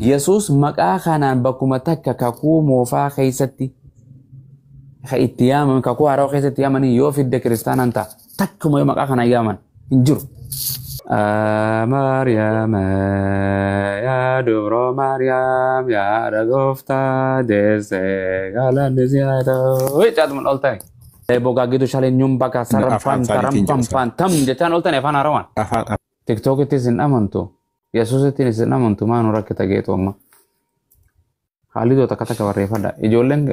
Yesuus maqaa kanaan bakkuma takka kakuu moofaa keessatti ka itti yaaman kakuu haarawaa keessatti yaamanii yoo fidde kiristaanaan ta'a. Takkuma yoo maqaa kanaan yaaman hin jiru. Maariyaam yaa dubroo Maariyaam yaa gooftaa deessee galanni si haa ta'u. Caatuma oltani. Bogaaggitu shalee nyumba ka Afaan sararfan isaaniitiin tarampan jedhu pan tam jechaan oltani afaan haarawaan. Afaan Tiktookittis hin amantu. Yesuusittis hin amantu maa nu rakkita geetu amma. Haalli takka takka barreeffadha. Ijoolleen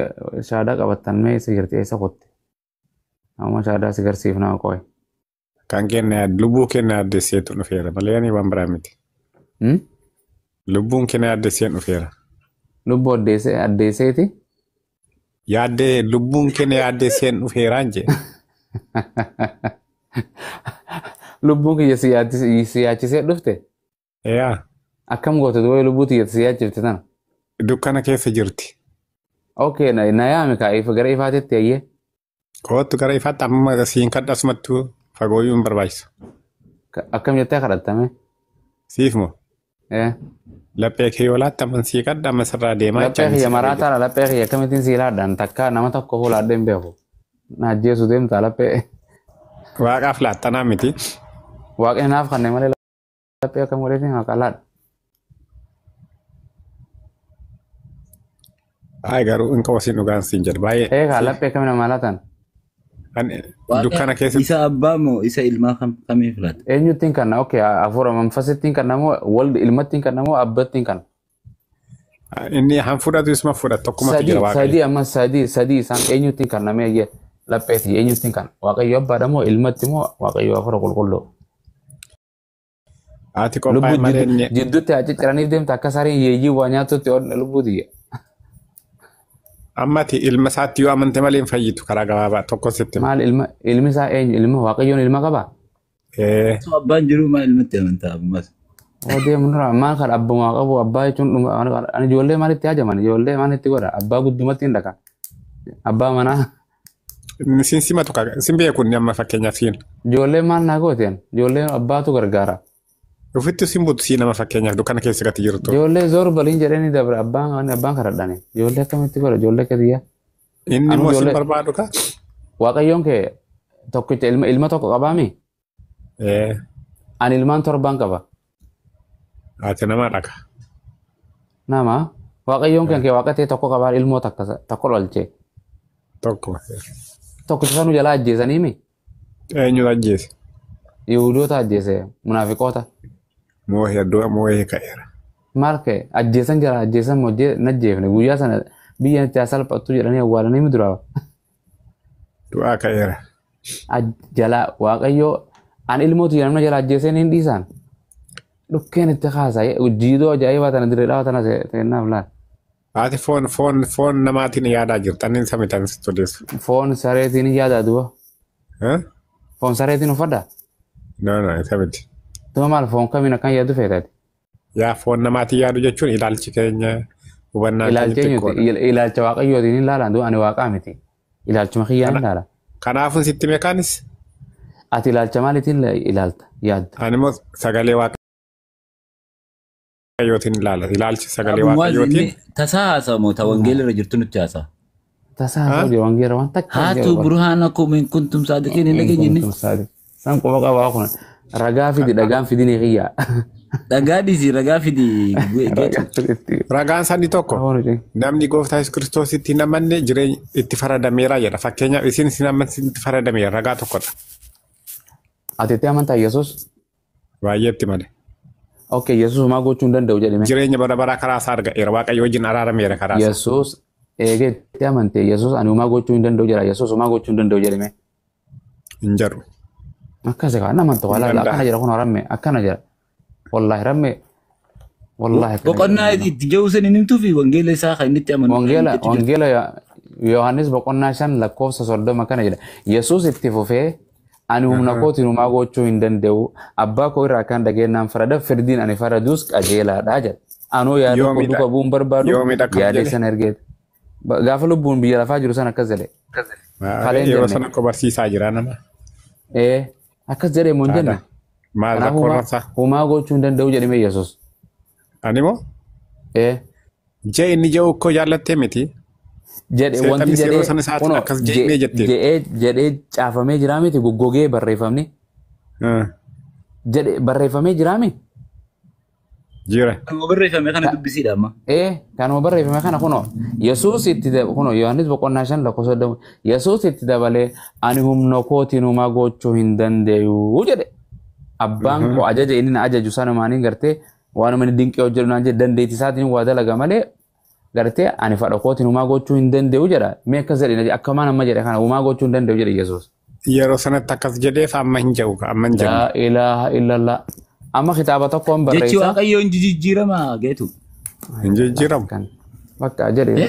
shaadaa qabattan mee eessa jirti eessa kotte? Amma shaadaa si garsiifnaa qoy. Kan kenna lubbuu kenna addeesseetu dhufeera malee ani waan biraa miti. Lubbuun kenna addeesseen dhufeera. Lubbuu addeesseeti. Yaaddee lubbuun kenna yaaddeesseen dhufeeraan jee. Lubbuun kiyya si yaachisee dhufte. Yaa Akkam goote duwwee lubbuu tiyya si yaachifte tana. Dukkana keessa jirti. Okay na yaami kaa ifa gara ifaatitti ayyee. Kootu gara ifaatti amma siin kadha asumattuu fagooyyuu hin barbaachisu. Akkam jettee kadhattame? Siif moo? Laphee kee yoo laatte amma sii kadha amma sirraa deemaa Laphee kiyya maraataadha laphee kiyya akkamittiin sii laadhaan takka nama tokko fuulaadhee hin beeku. Na ajjeesu deemtaa laphee. Waaqaaf laattanaa miti. Waaqni naaf kanneen malee laphee akkam godheetiin waaqa laadha. Ay garuu hin qabu siin dhugaan siin jedhu baay'ee. Eegaa laphee akkami namaa laatan? Dukkana keessa. Isa abbaa moo isa ilmaa kamii filata? Eenyuttiin kanna okay hafuura manfasittiin kanna moo waldi ilmattiin kanna moo abbattiin kanna? Inni han fudhatu isuma fudhatu tokkumatu jira waaqayyo. Sadii amma sadii isaan eenyuttiin kanna mee jee lapheeti eenyuttiin kanna waaqayyo abbaadha moo ilmatti moo waaqayyo hafuura qulqulluu? Ati qophaa'e malee inni. Jidduutti haa cicciraniif deemta akka sareen yeeyyii waa nyaatutti lubbuu tiyya. Amma ati ilma isaatti yoo amante malee hin fayyitu karaa gabaabaa tokko sitti. Maal ilma ilmi isaa eenyu ilma waaqayyoon ilma qabaa? Osoo abbaan jiru maal ilmatti amantaa ammas? Oo deemu nurraa maal kan abbumaa qabu abbaa jechuun dhuma ani ijoollee maalitti hajaman ijoollee maalitti godha abbaa guddumatti hin dhaqa abbaa manaa. Sin simatu sin beeku inni amma fakkeenyaaf siin. Ijoollee maal naa gooteen ijoollee abbaatu gargaara. Ofitti sin butu siin nama fakkeenyaaf dukkana keessa gati jirtu. Ijoollee zoor baliin jedhanii dabra abbaan abbaan kadhadhani ijoollee akkamitti godha ijoollee akka Inni immoo sin barbaadu ka? Waaqayyoon kee tokkicha ilma tokko qabaami? Ani ilmaan torbaan qaba. Ati nama dhaqa. Nama waaqayyoon kan kee waaqa ta'e tokko qabaa ilmoo tokko dhalchee. Tokko. Tokkicha sanuu jalaa ajjeesaniimi? Eenyutu ajjeese? Yihudoota ajjeese munaafiqoota. Moohee du'a moohee ka'eera. Maal ka'e ajjeesan jala ajjeesan hojii najjeefne guyyaa sana biyya itti salphattu jedhanii awwaalanii mi duraa. Du'aa ka'eera. Jala waaqayyoo an ilmootu jedhamna jala ajjeeseen hin dhiisaan. Dhukkeen itti kaasa jiidoo ajaa'ibaa tana dirree dhawa tana seennaaf laal. Ati foon namaatiin yaadaa jirta inni isa mitan sitti odeessu. Foon sareetiin yaadaa duba. Foon sareetiin uffadhaa? No no isa miti. Tuma maal foon kamiin akkan yaadu feetati? Yaa foon namaatiin yaadu jechuun ilaalchi keenya hubannaa keenya xiqqoodha. Ilaalcha waaqayyootiin hin ilaalan du'a ani waaqaa miti. Ilaalchuma kiyyaan ilaala. Kanaafuu sitti meekaanis? Ati ilaalcha maaliitiin ilaalta yaadda? Ani immoo sagalee waaqayyootiin ilaala. Ilaalchi sagalee waaqayyootiin. Tasaa haasa'a moo ta wangeela irra jirtu nutti haasa'a? Tasaa haasa'a jiru wangeela waan takka. Haatu burhaana kum in kuntum saadiqiin hin dhageenye inni. San quba qabaa kun ragaa fidi dhagaan fidini kiyya. Dhagaa dhiisi ragaa fidi. Ragaan sanii tokko namni gooftaa Yesuus Kiristoositti hin amanne jireenya itti faradameera jedha. Fakkeenyaaf isin isin amansitti faradameera ragaa tokkodha. Ati itti amantaa Yesuus? Baay'eetti malee. Okay Yesuus homaa gochuu hin danda'u jedhime. Jireenya bara baraa karaa isaa argateera waaqayyo wajjin araarameera karaa isaa. Yesuus eegee itti amante Yesuus ani homaa gochuu hin danda'u jedha Yesuus homaa gochuu hin danda'u jedhime. Hin jedhu. Akkasi kaa nama tokko alaala akkana jedha kun ramme akkana jedha. Wallaahi ramme. Wallaahi. Boqonnaa itti jiru san hin himtuu fi wangeela isaa kan inni itti amanu. Wangeela Yohaannis boqonnaa 5 lakkoofsa 30 kana jedha. Yesuus itti fufee ani humna kootiin homaa gochuu hin danda'u abbaa koo irraa kan dhageenyaan farada firdiin ani faradus qajeelaadha jedha. Anoo yaada koo duuka bu'uun barbaadu yaada sana ergeet. Gaafa lubbuun biyya lafaa jiru sana akkas jedhe. Yeroo sana akka barsiisaa jira nama. Akkas jedhee moo hin jenne? Maal rakkoon isaa? Homaa gochuu hin danda'u jedhame Yesuus. Ani moo? Jee inni jedhu koo jaallattee miti. Jedhe wanti Seexannis yeroo jedhee sana isaatiin kunoo akkas jedhee jetteen. jedhee jedhee caafamee jiraa miti goggogee barreeffamni jedhe barreeffamee jiraa miti. Jira. Kanuma barreeffame kana dubbisiidha amma. Kanuma barreeffame kana kunoo Yesuus itti kunoo Yohaannis boqonnaa 5 lakkoofsa 30 Yesuus itti dabalee ani humna kootiin homaa gochuu hin danda'u jedhe. Abbaan koo ajaja inni na ajaju sanumaaniin gartee waanuma inni dinqii hojjedhu naan jedhe dandeettii isaatiin waa dalaga malee gartee ani fadha kootiin homaa gochuu hin danda'u jedha. Mee akkas jedhe akkamaan amma jedhe kana homaa gochuu hin danda'u jedhe Yesuus. Yeroo sanatti akkas jedheef amma hin jedhu amma hin jedhu. Laa ilaaha illallah. Amma kitaaba tokkoon Jechi barreessa. Waaqayyoo hin jijjiiramaa geetu. Hin jijjiiramu. Bakka jedhe.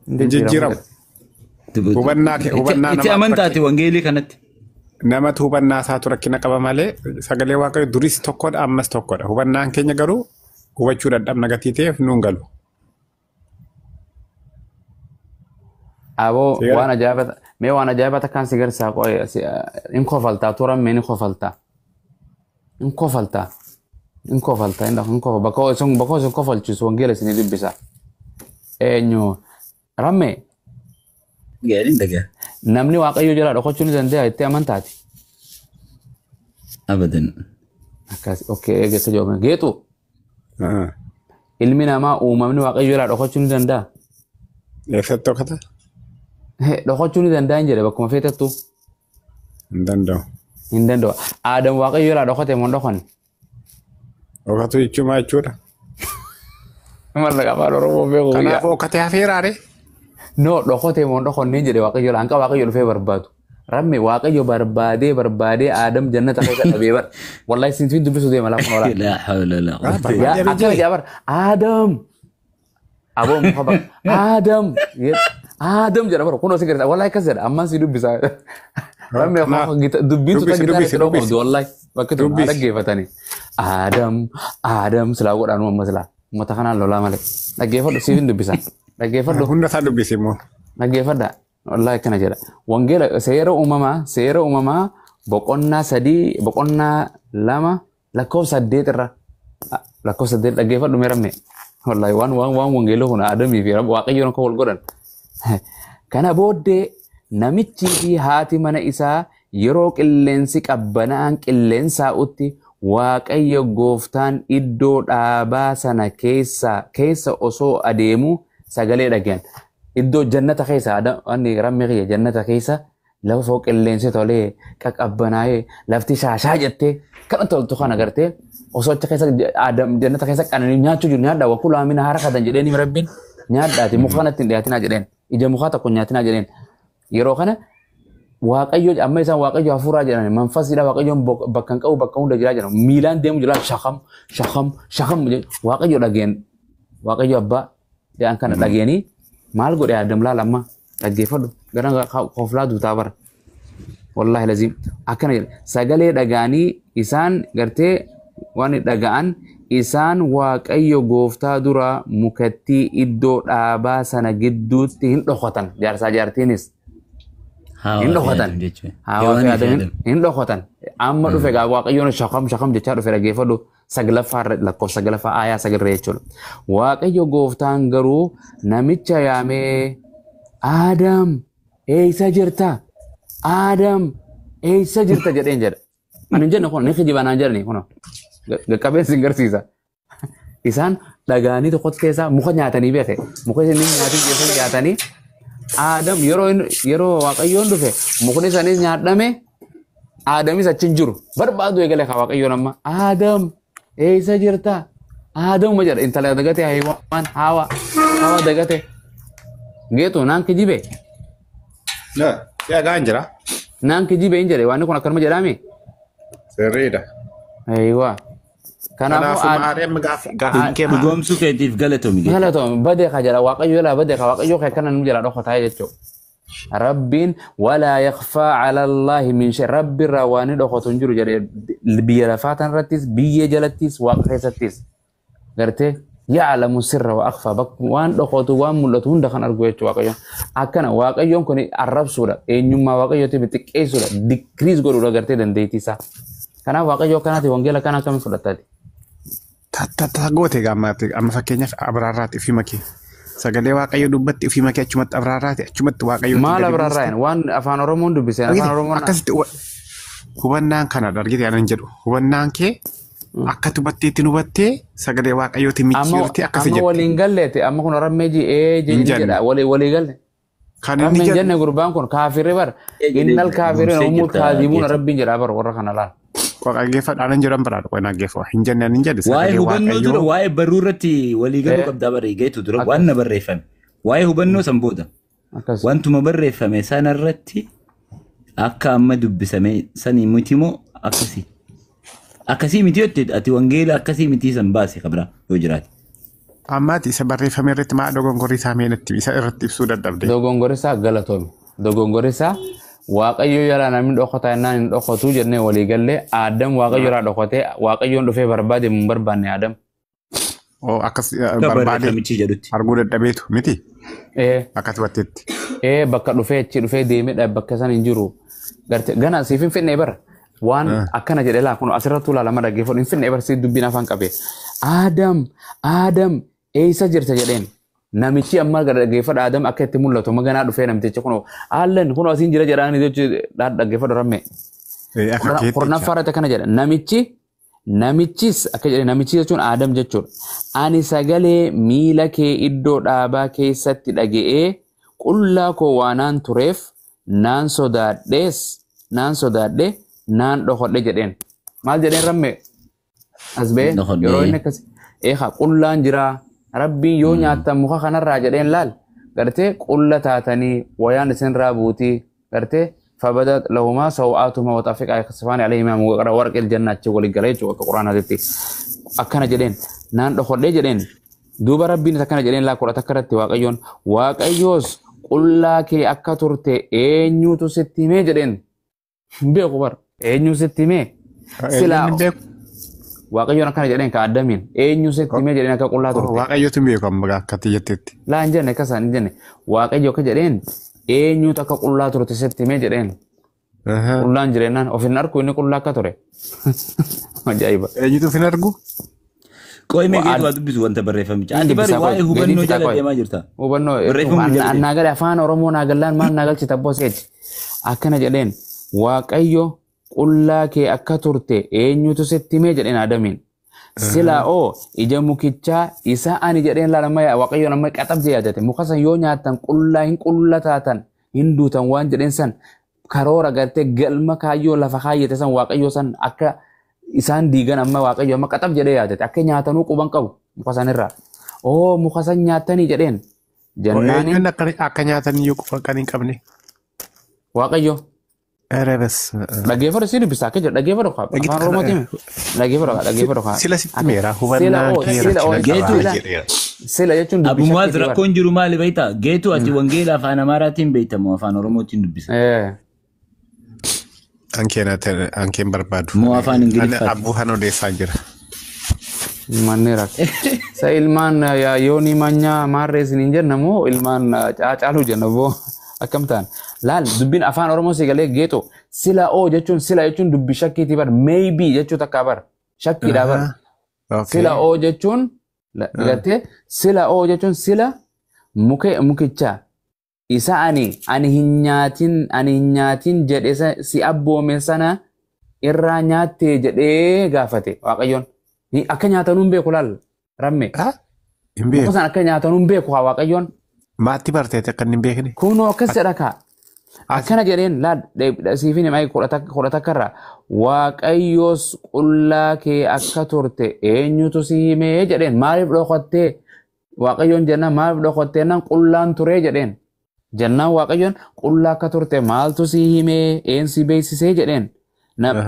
Hin jijjiiramu. Hubannaa kee hubannaa Itti namaa amantaati wangeelii kanatti. Namatu hubannaa isaatu rakkina qaba malee sagalee Waaqayyoo duris tokkodha ammas tokkodha. Hubannaan keenya garuu hubachuu dadhabna gatii ta'eef nuun galu. Aboo Seera. waan ajaa'iba mee waan ajaa'iba takkaan si garsiisaa qo'e hin kofaltaa turan mee ni kofaltaa hin kofaltaa hin kofaltaa hin kofa bakka isin bakka isin kofalchiisu wangeela isinii dubbisa. Eenyu ramme Gaariin dhagaa. namni Waaqayyo jalaa dhokachuu ni danda'a itti amantaati. Abadan. Akkas okay eeggatta jedhama geexu ilmi namaa uumamni Waaqayyo jalaa dhokachuu ni danda'a. Eessatti dhokata? Dhokachuu ni danda'a hin jedhe bakkuma feetettu Hin danda'u. hin danda'u. Aadam Waaqayyo jalaa dhokate moo hin dhokanne? Dhokatu jechuun maal jechuudha? Mallaqa afaan Oromoo beeku guyyaa. Kanaaf dhokatee hafeeraare? No dhokate moo hin dhokanne hin jedhe Waaqayyo jalaa hanqa Waaqayyo dhufee barbaadu. Rabbi Waaqayyo barbaadee barbaadee Aadam jannata keessa dhabee bar. Wallahi isin dubbisuu deema lafa oolaa. Laa hawla laa quwwata. Barbaadee Yaa akkana jee. jedha bar Aadam. Aboo muka bar Aadam. Aadam jedha bar kunoo si gargaara wallahi akkas jedha ammaan si dubbisa. Rabbi dubbiin tuta Dubbisi gitaara dubbisi itti dhoo dubbisi. qabdu wallahi bakki tun Dubbisi. dhaggeeffatanii. Aadam Aadam silaa godhaanu amma silaa uummata kanaan lolaa malee dhaggeeffadhu siif hin dubbisa dhaggeeffadhu. Hunda isaa dubbisi immoo. Dhaggeeffadha. Wallahi akkana jedha. Wangeela seera uumamaa boqonnaa 3 boqonnaa 2 lakkoofsa 8 irra lakkoofsa 8 dhaggeeffadhu mee ramme. Wallahi waan waan waan wangeela kun Aadamii fi Waaqayyoon akka wal godhan. Kana booddee namichii fi haati mana isaa yeroo qilleensi qabbana'aan qilleensaa'utti Waaqayyo gooftaan iddoo dhaabaa sana keessa osoo adeemu sagalee dhaga'an. Iddoo jannata keessa wanni ramme kiyya jannata keessa lafa foo qilleensi tolee qaqqabbanaa'ee lafti shaashaa jettee kana toltu kana gartee osoo achi keessa Adam jannata keessa qananii nyaachuu jiru nyaadhaa wakulaa mina harakatan jedheen rabbiin nyaadhaati muka kanatti hin dhiyaatinaa jedheen ija mukaa tokko nyaatinaa jedheen yeroo kana Waaqayyo amma isaan Waaqayyo hafuuraa jedhan manfasiidha Waaqayyoon bakka hin qabu bakka hunda jiraa jedhan miilaan deemu jira shakam shakam shakam Waaqayyo dhageen Waaqayyo abbaa jedhan kana dhageenii maal godhe Adam laala amma dhaggeeffadhu gara koflaa duutaa bara wallahi lazim akkana jedha sagalee dhagaanii isaan gartee waan dhaga'an isaan Waaqayyo gooftaa dura mukattii iddoo dhaabaa sana gidduutti hin dhokatan jaarsaa jaartiinis hin dhokatan. Hawaa fi Adam hin dhokatan. Amma dhufe gaa Waaqayyoon shakam shakam jechaa dhufe dhaggeeffadhu saglaffaa lakkoofsa saglaffaa aayaa sagalirra jechuudha. Waaqayyo gooftaan garuu namicha yaamee Aadam eessa jirta? Aadam eessa jirta jedheen jedha. Ani hin jenne kun ni kijiba naan jedhani kun qaqqabeen sin garsiisa. Isaan dhagaanii tokkotti keessaa muka nyaatanii beeke. Muka isin nyaatii geessan nyaatanii Aadam yeroo Waaqayyoon dhufe mukni isaaniis nyaadhame Aadamis achi hin jiru. Barbaadu eegale kaa Waaqayyoon amma Aadam eessa jirta? Aadamuma jedha intala dagate haywaan hawa hawa dagate. Geetu naan kijibe Dhagaan jira. naan kijibe hin jedhe waan kun akkanuma jedhame. Sirriidha. Ayiwaa. Kanaafuu Kanaafuu Maariyaam gaaffiin kee maal? Dhugoomsuu keetiif galatoomi. Galatoom badee ka jedha Waaqayyo jalaa badee ka Waaqayyo kee akkana nu jalaa dhokataa jechuudha. Rabbiin walaa yakfaa cala Allaahi min shay Rabbi irraa waan inni dhokatu hin jiru jedhee biyya lafaa tanarrattis biyya jalattis waaqa keessattis gartee ya'lamu sirra wa akhfaa bakka waan dhokatu waan mul'atu hunda kan argu jechuudha Waaqayyoon. Akkana Waaqayyoon kun arrabsuudha eenyummaa Waaqayyootiif xiqqeessuudha dikriis godhuudha gartee dandeettii isaa. Kanaaf Waaqayyo akkanaati wangeela kana akkamiin fudhattaati? Tattata goote gaammaatti amma fakkeenyaaf abraarraati ofii makee. Sagalee Waaqayyoo dubbatti ofii makee achumatti abraarraati achumatti Waaqayyoo. Maal abraarraayin waan afaan Oromoon dubbiseen afaan Oromoon. Akkasitti hubannaan kanadha argite anan jedhu hubannaan kee akka hubatteetti hubattee sagalee Waaqayyooti micciirti akkasi Amma jedhu. waliin galleete amma kun rammee ji ee jedha walii galle. Kan inni Rammeen jedhu jenne gurbaan kun kaafirri bar innal kaafirin ummul kaazibuun rabbiin jedha bar warra kana laal. Dhaggeeffadha anan jedhan biraadha qoy dhaggeeffadha hin jenne anan jedhe Waa'ee sagalee hubannoo dura Waaqayyoo. waa'ee barruu irratti walii galuu qabdaa bare geetu dura waan na barreeffame. Waa'ee hubannoo san booda Akkas. wantuma barreeffame sana irratti akka amma dubbisame sanii miti moo akkasii. Akkasii miti yoo ati wangeela akkasii miti san baase kabira yoo jiraate. Ammaati isa barreeffame irratti maa dogongorri isaa meenatti isa irratti ibsuu dadhabde. Dogongorisaa galatoomi. Dogongorisaa Waaqayyo jalaa namni dhokota jennaan hin dhokotu jennee walii gallee Aadam Waaqayyo jalaa dhokotee Waaqayyoon dhufee barbaade hin barbaanne Aadam. Oo akkas Akka barbaade barreeffamichi jedhutti. arguu dadhabeetu miti Ee akkas hubatteetti. ee bakka dhufee achi dhufee deemee bakka san hin jiru. Garte gana siif hin fidne bara. Waan akkana jedhe laa kun asirratti ilaalama dhaggeeffadhu hin fidne bara siif dubbiin afaan qabee. Aadam Aadam eessa jirta jedheen. Namichi amma dhaggeeffadhu Aadam akka itti mul'atu maganaa dhufee namtichi kun haallan kun asiin jira jedhaanii jechuudha dhaggeeffadhu rammee. Akka keetti. Kurnaffaa irratti akkana jedha. Namichi namichis akka jedhe namichi jechuun Aadam jechuudha. Ani sagalee miila kee iddoo dhaabaa keessatti dhaga'ee qullaa koo waanaan tureef naan sodaadhees naan sodaadhe naan dhokodhe jedheen. Maal jedheen rammee? As ba'ee Dhokodhe. yeroo inni akkas eegaa qullaan jiraa rabbiin yoo nyaattan muka kanarraa jedheen laal gartee qulla taatanii wayaan isinirraa buutii gartee fabada lahumaa saw'aatumaa waxafiqaa yaksifaani alayhimaa warqil janna achi walii galee jechuudha akka quraanaatitti akkana jedheen naan dhokodhee jedheen duuba rabbiin akkana jedheen laa 11 irratti waaqayyoon waaqayyoos qullaa kee akka turte eenyutu sitti himee jedheen hin beeku bar eenyu sitti himee silaa Eenyuun hin beeku? Waaqayyoon akkana jedheen ka addamiin eenyu sitti himee jedheen akka qullaa turte. Waaqayyootu hin beeku amma akkatti jetteetti. Laa hin jenne akkasaan hin jenne waaqayyo akka jedheen eenyutu akka qullaa turte sitti himee jedheen qullaan jireenyaan of hin argu inni qullaa akka ture. Ajaa'iba. Eenyutu of hin argu? Qoy mee geetu waa dubbisu wanta barreeffamicha. Ati bari Dubbisaa waa'ee qoy. hubannoo Geetiin jala fitaa qoy. deemaa jirta. Hubannoo Barreeffamni jala deema. naa gale afaan Oromoo naa gallaan maal naa galchita boseeti. Akkana jedheen waaqayyo qullaa kee akka turte eenyutu sitti himee jedheen Adamiin. Silaa oo ija mukichaa isa ani jedheen laalama waaqayyoon amma qaxabjee yaadate muka san yoo nyaattan qullaa hin qulla taatan hin duutan waan jedheen san karoora gartee galma kaayyoo lafa kaayyate san waaqayyo san akka isaan diigan amma waaqayyo amma qaxab jedhee yaadate akka nyaatanuu quban qabu muka san irraa. Oo muka san nyaattanii jedheen jennaani Eenyuun akka nyaatan iyyuu quba kan hin qabne. waaqayyo Ere bes. dhaggeeffadhu si dubbisa akka jedhu dhaggeeffadhu afaan Oromootiin dhaggeeffadhu dhaggeeffadhu. Sila sitti meera hubannaan kee Sila oo rakkina sila qabaa jedheera. sila jechuun dubbii Abumaas shakkiitii bara. rakkoon jiru maali beektaa? Geetu ati wangeela afaan Amaaraatiin beektamu afaan Oromootiin dubbisa. Ee. Ankeen barbaadu. Moo afaan Ingiliffaati? Abbuu kan odeessaa jira. Manni rakka. Sa ilmaan yoonii manyaa maarree isiniin jenna moo ilmaan caacaaluu jenna boo akkam ta'an. Laal dubbiin afaan Oromoo si galee geexo sila oo jechuun sila jechuun dubbii shakkiitii bar maybe jechuu takkaa bar shakkiidhaa bar. Sila oo jechuun gartee sila oo jechuun sila mukicha isa ani hin nyaatin ani hin nyaatin jedhe si abboome sana irraa nyaatte jedhee gaafate waaqayyoon. Akka nyaatanuu hin beeku laal ramme. Hin beeku. Muka sana akka nyaatanuu hin beeku haa waaqayyoon. Maatti barteeti akka inni hin beekne. Kunoo akkas jedha kaa. Akkana jedheen laal siifin himee 11 irraa waaqayyoos qullaa kee akka turte eenyutu si himee jedheen maaliif dhokattee waaqayyoon jennaan maaliif dhokattee jennaan qullaan turee jedheen jennaan waaqayyoon qullaa akka turte maaltu si himee een si beeksisee jedheen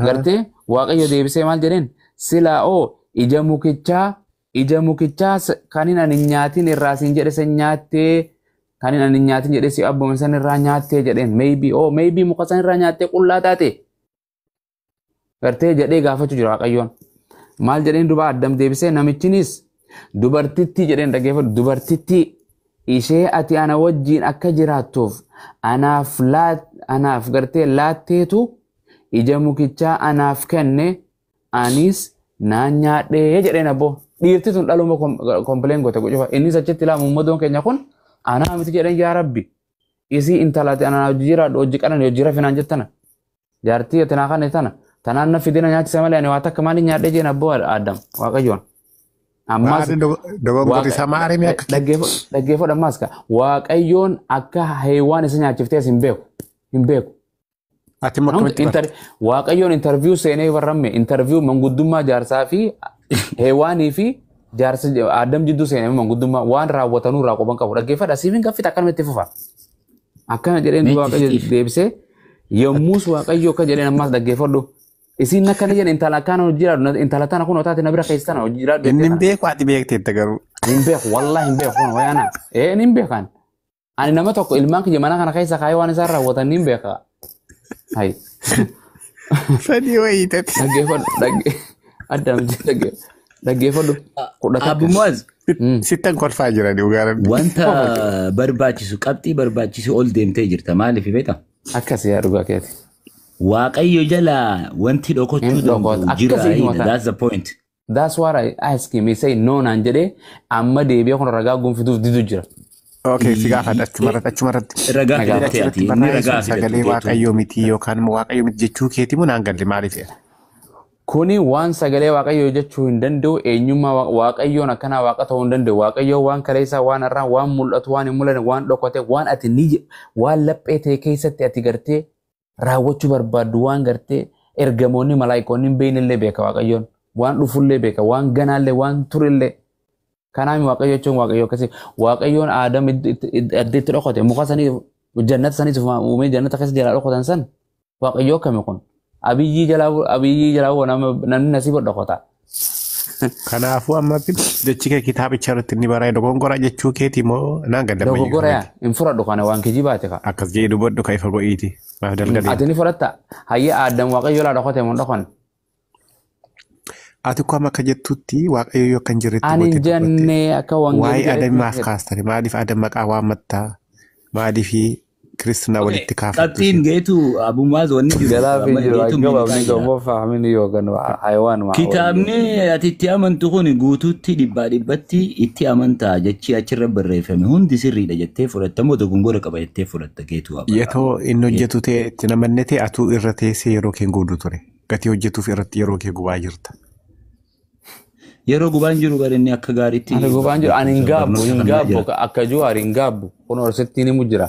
gartee waaqayyo deebisee maal jedheen silaa oo ija mukichaa kanin ani nyaatin irraa siin jedhe san nyaattee kanin ani nyaatin jedhe si abboome san irraa nyaattee jedheen maybe oh maybe muka san irraa nyaattee qullaa taate gartee jedhee gaafachuu jira waaqayyoon maal jedheen duba addam deebisee namichinis dubartittii jedheen dhaggeeffadhu dubartittii ishee ati ana wajjiin akka jiraattuuf anaaf gartee laatteetu ija mukichaa anaaf kenne anis naan nyaadhee jedheen abboo. Dhiirti tun dhaluma complain goote gochuufa. Innis achitti ilaa muummadoon keenya kun anaa miti jedhan yaa rabbi. Isii intalaati anaa hojii jiraadhu hojii qanan hojii rafinaan jettana. Jaartii ati naa kanne tana. Tanaan na fidina nyaachisa malee ani waa takka maaliin nyaadhee jeen abboo Adam Waaqayyoon. Ammaas Dogongorri isaa maarimi akka dhaggeeffadhu ammaas ka Waaqayyoon akka heewaan isa nyaachiftees hin beeku. Hin beeku. Ati immoo akkamitti barta? Waaqayyoon interview seenee warramme interview manguddummaa jaarsaa fi heewaanii fi jaarsa Adam jidduu seenee manguddummaa waan raawwatanuu irraa qoban qabu. Dhaggeeffadha siifin gaffita akkanumatti fufa. Akkana jedheen Waaqayyo deebisee yommus Waaqayyo akka jedheen ammaas dhaggeeffadhu. Isiin akkana jedhe intala akkaan hojii jiraadhu intala tana kun otaati na bira keessa tana hojii jiraadhu. Inni hin beeku ati beekteetta garuu. Hin beeku wallahi hin beeku kun wayaana. Ee hin beekan. Ani nama tokko ilmaan kiyya mana kana keessa kaayee waan isaan raawwatan hin beeka. Hai. Sadii wayii ta'e. Dhaggeeffadhu adda dhaggeeffadhu 11. Abumuaz Sittan kolfaa jiran dhugaa rabbi. wanta barbaachisu qabxii barbaachisu ol deemtee jirta maaliif beektaa? Akkas yaa dhugaa keeti. Waaqayyo jalaa wanti dhokachuu Hin dhokatu. danda'u jira. Akkasii himata. That's the point. That's what I ask him. He say no naan jedhee amma deebi'ee kun ragaa gonfituuf didu jira. Okay, si gaafadha achumarratti achumarratti. Ragaa Nagaa. fidatte ati Achirratti inni barraa'e ragaa sun sagalee fidatte. waaqayyoo miti yookaan immoo waaqayyoo miti jechuu keeti moo naan galle maaliif? Kuni waan sagalee waaqayyoo jechuu hin danda'u eenyummaa waaqayyoon akkanaa waaqa ta'uu hin danda'u. Waaqayyoo waan kaleessaa waan har'aa waan mul'atu waan hin mul'anne waan dhokate waan ati ni waan laphee ta'e keessatti ati gartee raawwachuu barbaaddu waan gartee ergamoonni malaayikoonni hin beeknellee beeka waaqayyoon waan dhufullee beeka waan ganaallee waan turellee. Kanaaf waaqayyo jechuun waaqayyo akkasii waaqayyoon aadam adda itti dhokate muka sanii jannata saniis uumee jannata keessa jalaa dhokotan san waaqayyo akkami kun abiyyii jalaa namni nasiiba dhokota. Kanaafuu amma jechi kee kitaabicha irratti inni barraa'e dogongora jechuu keeti moo naan galle amma Dogoggora yaa hin fudhadhu kana waan kijibaate ka. Akkas jedhee dubbadhu ka ifa go'iiti. Maaf dalga Ati ni fudhatta hayyee aadam waaqayyo jalaa dhokote moo hin dhokanne. Ati ko amma akka jettutti waaqayyo yoo kan jirretti Ani gootee dubbatte. jennee akka Waa'ee wangeelli Adam maaf jedhetti kaastani? Maaliif Adam maqaa waammattaa? Maaliif kiristinaa walitti kaafattu? Qabxiin geetu Abumuaz wanni jiru. Jalaa fi amma jiru geetuun gabaabni miliqaa jira. gamoo fahamini yookaan hayawaan maa Kitaabni ati itti amantu kun guutuutti dhibbaa dhibbatti itti amantaa jechi achirra barreeffame hundi sirriidha jettee fudhatta moo dogongora qaba jettee fudhatta geetu Abumuaz. Yetoo inni hojjetu ta'e itti namanne ta'e atuu irra teessee yeroo kee guutuu ture. Gatii hojjetuuf irratti yeroo kee gubaa jirta. Yeroo gubaan jiru gara inni akka gaariitti. Ani gubaan jiru ani hin gaabbu barnoota hin kannaa gaabbu jira. akka Jawaar hin gaabbu kun horsittiin himu jira.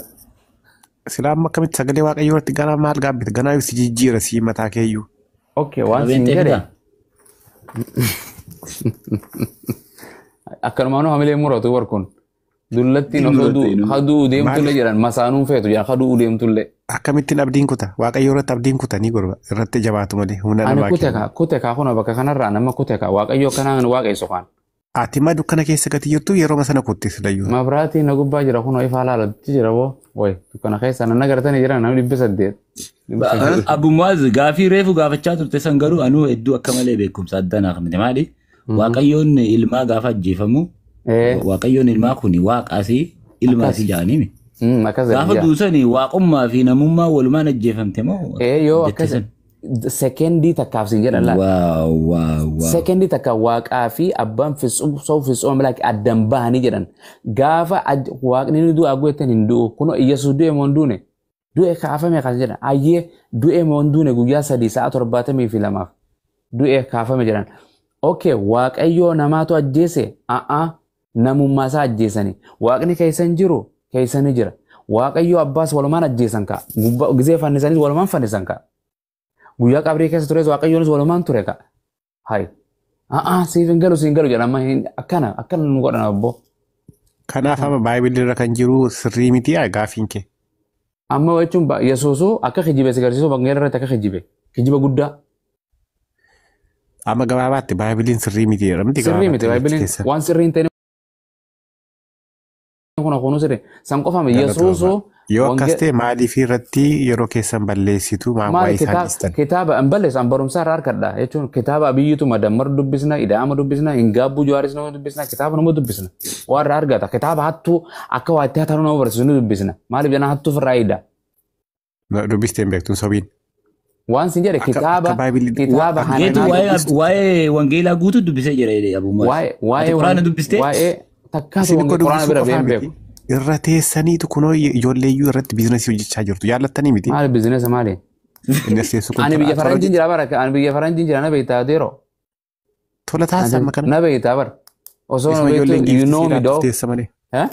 Silaa amma akkamitti sagalee waaqayyoo irratti ganaa maal gaabbita? Ganaa si jijjiira si mataa keeyyuu. Okay waan siin Qabeen jedhe ta'e akkanumaanuu hamilee muratu war kun dullattiin Hin osoo muratu, haduu deemtullee jedhan masaanuun feetu jedhan haduu deemtullee. Akkamittiin abdiin kuta? Waaqayyoo irratti abdiin kuta ni gorba. Irratti jabaatu malee humna Ani namaa kute kenna. kaa kute kaa kun bakka kanarraa nama kute kaa waaqayyoo akkanaan waaqessu kaan. Ati ma dukkana keessa gati jirtu yeroo sana kutti silayyuu. Mabraatiin na gubbaa jira kun ifaa laalatti jira boo wayi dukkana keessa nan agartanii jira namni 800. 800. Abumuaz gaafii reefu gaafachaa turte san garuu anuu hedduu akka malee beekumsa addaa naaf miti maali? Waaqayyoon ilmaa gaafa ajjeefamu waaqayyoon ilmaa kun waaqaasii ilmaasii jedhaniimi. Akkas Gaafa jedha. duusani waaqummaa fi namummaa walumaan ajjeefamte moo? Yoo jette akkas san? sekendii takkaaf siin jedhan laata. Waaw waaw waaw. Sekendii takka waaqaa fi abbaan fitsum soo fitsum laaki addan bahanii jedhan. Gaafa waaqni ni du'a guutan hin du'u. Kunoo Iyyasuus du'e moo hin duune? Du'e kaafame kan jedhan. Ayyee du'e moo hin duune guyyaa 3 sa'a 72 du'e kaafame jedhan. Okay waaqayyoo namaatu ajjeese a'aa namummaa isaa ajjeesani. Waaqni keessa hin jiru keessa ni jira. Waaqayyoo abbaas walumaan ajjeesan ka'a. Gubbaa gisee fannisanis walumaan fannisan ka'a. Guyyaa qabrii keessa tures waaqayyoonis walumaan ture ka'a. Hai. A'aa siif hin galu siin galu jedhama akkana akkana nu godhan abboo. Kanaaf amma baay'ee irra kan jiru sirrii miti gaafiin kee. Amma jechuun Yesuusuu akka kijibe si agarsiisu wangeela irratti akka kijibe. Kijiba guddaa. Amma gabaabaatti baay'een sirrii miti jedhamti Sirrii miti gabaabaatti baay'een keessa. waan sirrii hin ta'in kun hafuun sirrii. San qofame Yesuusuu Yoo akkas ta'e maaliif irratti yeroo keessan balleessitu maal maal waa'ee isaan dhiistan? kitaaba hin balleessu an barumsaa irraa harkadha jechuun kitaaba abiyyiitu madammar dubbisna ida'ama dubbisna hin gaabbuu jawaaris nama dubbisna kitaaba nama dubbisna waan irraa argata kitaaba hattuu akka waa itti hatanuu nama barsiisu ni dubbisna maaliif jennaan hattuu ofirraa eegda. Dubbistee hin beektu hin sobiin. Waan sin jedhe Akka kitaaba akka baay'ee kitaaba Geetu Hananaa waa'ee dubbistu. waa'ee wangeelaa guutuu dubbisee jira jedhee Abuu Mu'aaz. Waa'ee Ati waa'ee quraana dubbistee? waa'ee takkaatu Isin wange ikkoo quraana dubbisuu bira qofaa been miti. beeku. Irra teessaniitu kunoo ijoollee iyyuu irratti biizinasii hojjechaa jirtu. Jaallattanii miti. Maali biizinesa maali? Inni as teessu kun Ani biyya tola faranjiin jira bara ani biyya faranjiin jira na beektaa adeero. tola taasisa amma kana. Na beektaa bara. Osoo na Isuma beektu ijoolleen you giiftii know me siidhaaf dog. teessa malee. Eh?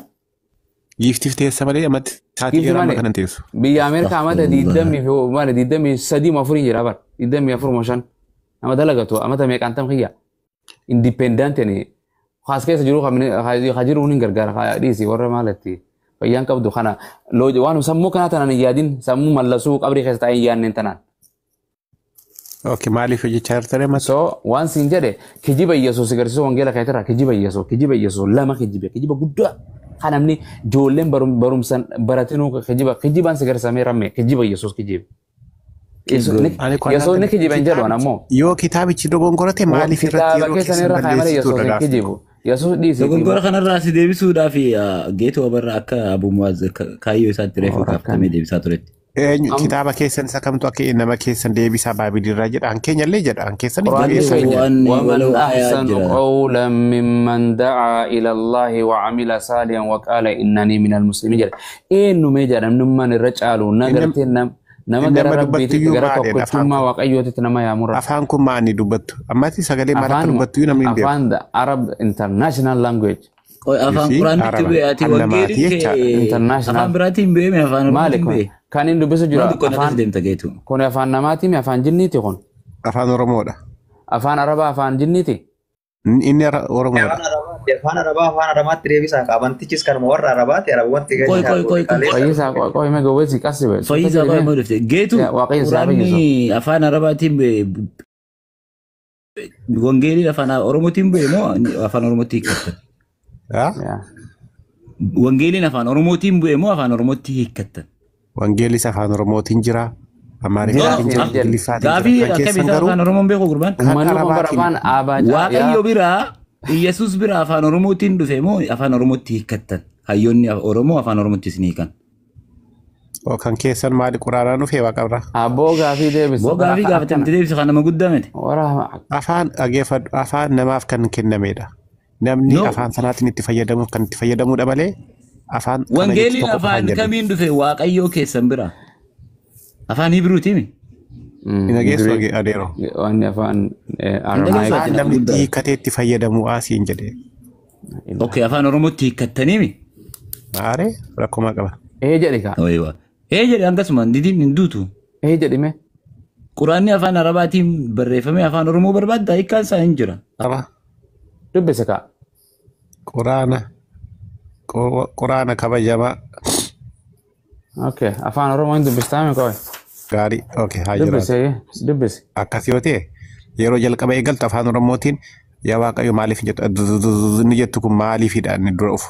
Giiftiif teessa malee ammatti sa'aatii Giifti dheeraa amma malee kana hin teessu. biyya Ameerikaa amata Astaghfirullah. diidamii fi maali 23 moo afurii jira bara 24 moo 5 nama dalagatu amata meeqaan tam kiyya independent ni haas keessa jiru ka jiru hin gargaara ka dhiisi warra maalatti fayyaan qabdu kana waan sammuu kanaa tanaan hin yaadin sammuu mallasuu qabrii keessa taa'ee hin yaadneen tanaan. Okay, maaliif hojjechaa jirtan ammatti? So waan siin jedhe kijiba Yesuus agarsiisu wangeela keetirraa kijiba Yesuus kijiba Yesuus lama kijibe kijiba guddaa kan namni ijoolleen barumsan baratinuu kijiba kijibaan si garsiisamee ramme kijiba Yesuus kijibe. Ani kun Yesuus ni kijiba hin jedhu ammoo. Yoo kitaabichi dogongorate maaliif irratti Kitaaba yeroo keessan keessan irra kaa'e malee Yesuus balleessituudha hin gaafa. kijibu. Yesuus dhiisi. Dogoggora kanarraa si deebisuudhaaf Geetu Abarraa akka Abuu Mu'aaz kaayyoo isaatti reefu gaafatamee deebisaa turetti. Eenyu kitaaba keessan isa kamtu akka nama keessan deebisaa baabiliirraa jedha. An keenya illee jedha. An keessan Qur'aanni eessa keenya Waan ومن walau aayaa أحسن jira. قولا ممن دعا إلى الله وعمل صالحا وقال إنني من المسلمين jedha. Eenyu mee jedha namnummaan irra caalu na Inni gartee nama inni gara amma rabbiititti dubbattuyyuu gara maali afaan tokkichummaa kun? waaqayyootitti nama yaamurra. Afaan kun maali dubbattu? Ammatti sagalee maal akka Afaan dubbattuyyuu namni hin beeku. afaan the Arab international language. Qoy You afaan see quraanitti Araba. bu'e ati Kan namaati wangeelli jechaadha. kee afaan International biraatiin bu'e afaan maali oromootiin kun bu'e. kan inni dubbisu jira Maal dukkan akkas afaan deemta Geetu? kun afaan namaati mi afaan jinniiti kun Afaan Oromoodha. afaan Arabaa afaan jinniiti. Inni Oromoodha. Afaan Arabaatti afaan Arabaa afaan Arabaatti deebisaa qabantichis kanuma warra Arabaatti Arabawwanti Qoy qoy qoy qoy. Fayyisaa qoy mee gowweessi qassi bee. Fayyisaa qoy immoo dhufte. Geetu Waaqayyo si haa fayyisu. quraanni afaan Arabaatiin bu'e wangeelli afaan Oromootiin bu'e moo afaan Oromootti hiikkatan? Haa? Yaa. Wangeeliin afaan Oromootiin bu'e moo afaan Oromootti hiikkatan? Wangeellis afaan Oromootiin jira. No, Amaariffaatiin jira. Jira jira. Ingiliffaatiin jira. Gaafii Kan akkami keessan isaa garuu afaan Oromoon beeku gurbaan? kan Uummanni kun bara Arabaatiin afaan Abaacaa Waaqayyo yaa biraa Iyyasuus biraa afaan Oromootiin dhufe moo afaan Oromootti hiikkatan? Hayyoonni Oromoo afaan Oromootti isin hiikan. Oo, kan keessan maali quraanaan dhufee waaqa biraa? abboo gaafii deebisa. Boo Bara gaafii akkana gaafatamte deebisa kan nama guddaa miti. wara Afaan dhageeffadhu afaan namaaf kan kennamedha. Namni No. afaan sanaatiin itti fayyadamuuf kan itti fayyadamudha malee afaan kana jechi Wangeeliin tokko qofaan afaan jedhu. kamiin dhufe Waaqayyoo keessan biraa? Afaan Hibiruutiimi? Hin dhageessu adeero. Wanni afaan Hin Aramaayik. dhageessu ati Afaan nama namni itti guddaa. hiikkatee itti fayyadamu asiin jedhee. Okay, afaan Oromootti hiikkattaniimi? Maaree rakkomaa qaba. Ee jedhi kaa. Waywa. Ee jedhe akkasuma didiin hin duutu. Ee jedhi mee. Quraanni afaan Arabaatiin barreeffame afaan Oromoo barbaadda hiikkaan isaa hin jira. Qaba. Dubbise kaa. Quraana quraana kabajamaa Okay afaan Oromoo hin dubbistaa mee qoy. gaarii. Okay haa jiraatu. Dubbise dubbise. Akkas yoo ta'e yeroo jalqaba eegaltu afaan Oromootiin yaa Waaqayyo maaliif hin jettu inni jettu kun maaliifidha inni dura dhufu.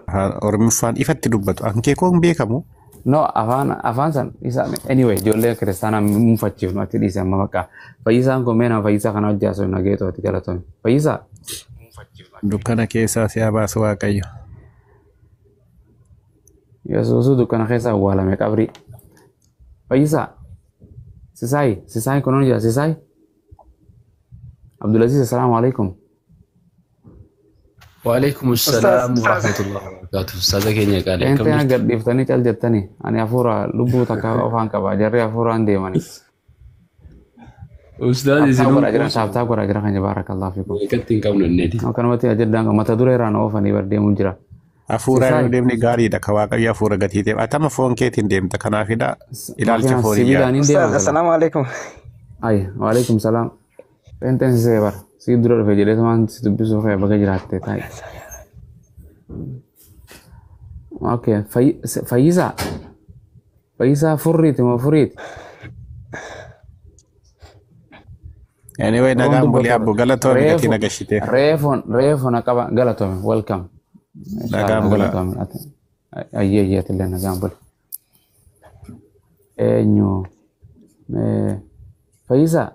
Afaan Oromoffaan ifatti dubbatu. Ankee koo hin beekamu. No afaan afaan san isa anyway ijoollee kiristaanaa mufachiifnu ati dhiise amma maqaa. Fayyisaan kun mee nama fayyisaa kana hojii haasofnu nageetoo ati galatoomi. Fayyisaa. Dukkana keessaa si haa baasu Waaqayyo. Yesuusuu dukkana keessa awwaalame qabrii. Fayyisaa. Sisaay Sisaay kunuun jira Sisaay. Abdulaziz assalaamu alaikum. Waalaikum Ustaaz salaam warahmatullahi wabarakatuh. Ustaaza keenya qaalii akkam Eenteen jirtu? gad dhiiftanii cal jettanii ani hafuura lubbuu takka qofaan qaba jarri hafuuraan deemanii. Ustaaz Taaptaa isinuu godhaa jiran taaptaa godhaa jiran kan baarakallahu fiikum. beekatti hin qabnu inneeti. Akkanumatti ajaddaan mata duree irraan oofanii bar deemuu jira. Hafuuraan Sisaay yoo deemne gaariidha. Ka Waaqayyo hafuura gatii ta'e. Atama foon keetiin deemta. Kanaafidha ilaalcha makiinaan foonii sibiilaan yaadu. hin Ustaaz deemaa sila. assalaamu alaikum. Ay waalaikum salaam. Eenteen sisee bar si dura dhufe jedhee tumaan si dubbisuu kee baga jiraatte taa'i. Okay fayyisaa fayyisaa furriiti moo furiiti? Anyway Roon nagaan bulii dubbatu abbo galatoomii gatii reefu nagashiteef. reefu reefu na qaba galatoomi welcome. Nagaan Inshallah bulaa. galatoomi. Ayyee ayyee atillee nagaan buli. Eenyu fayyisaa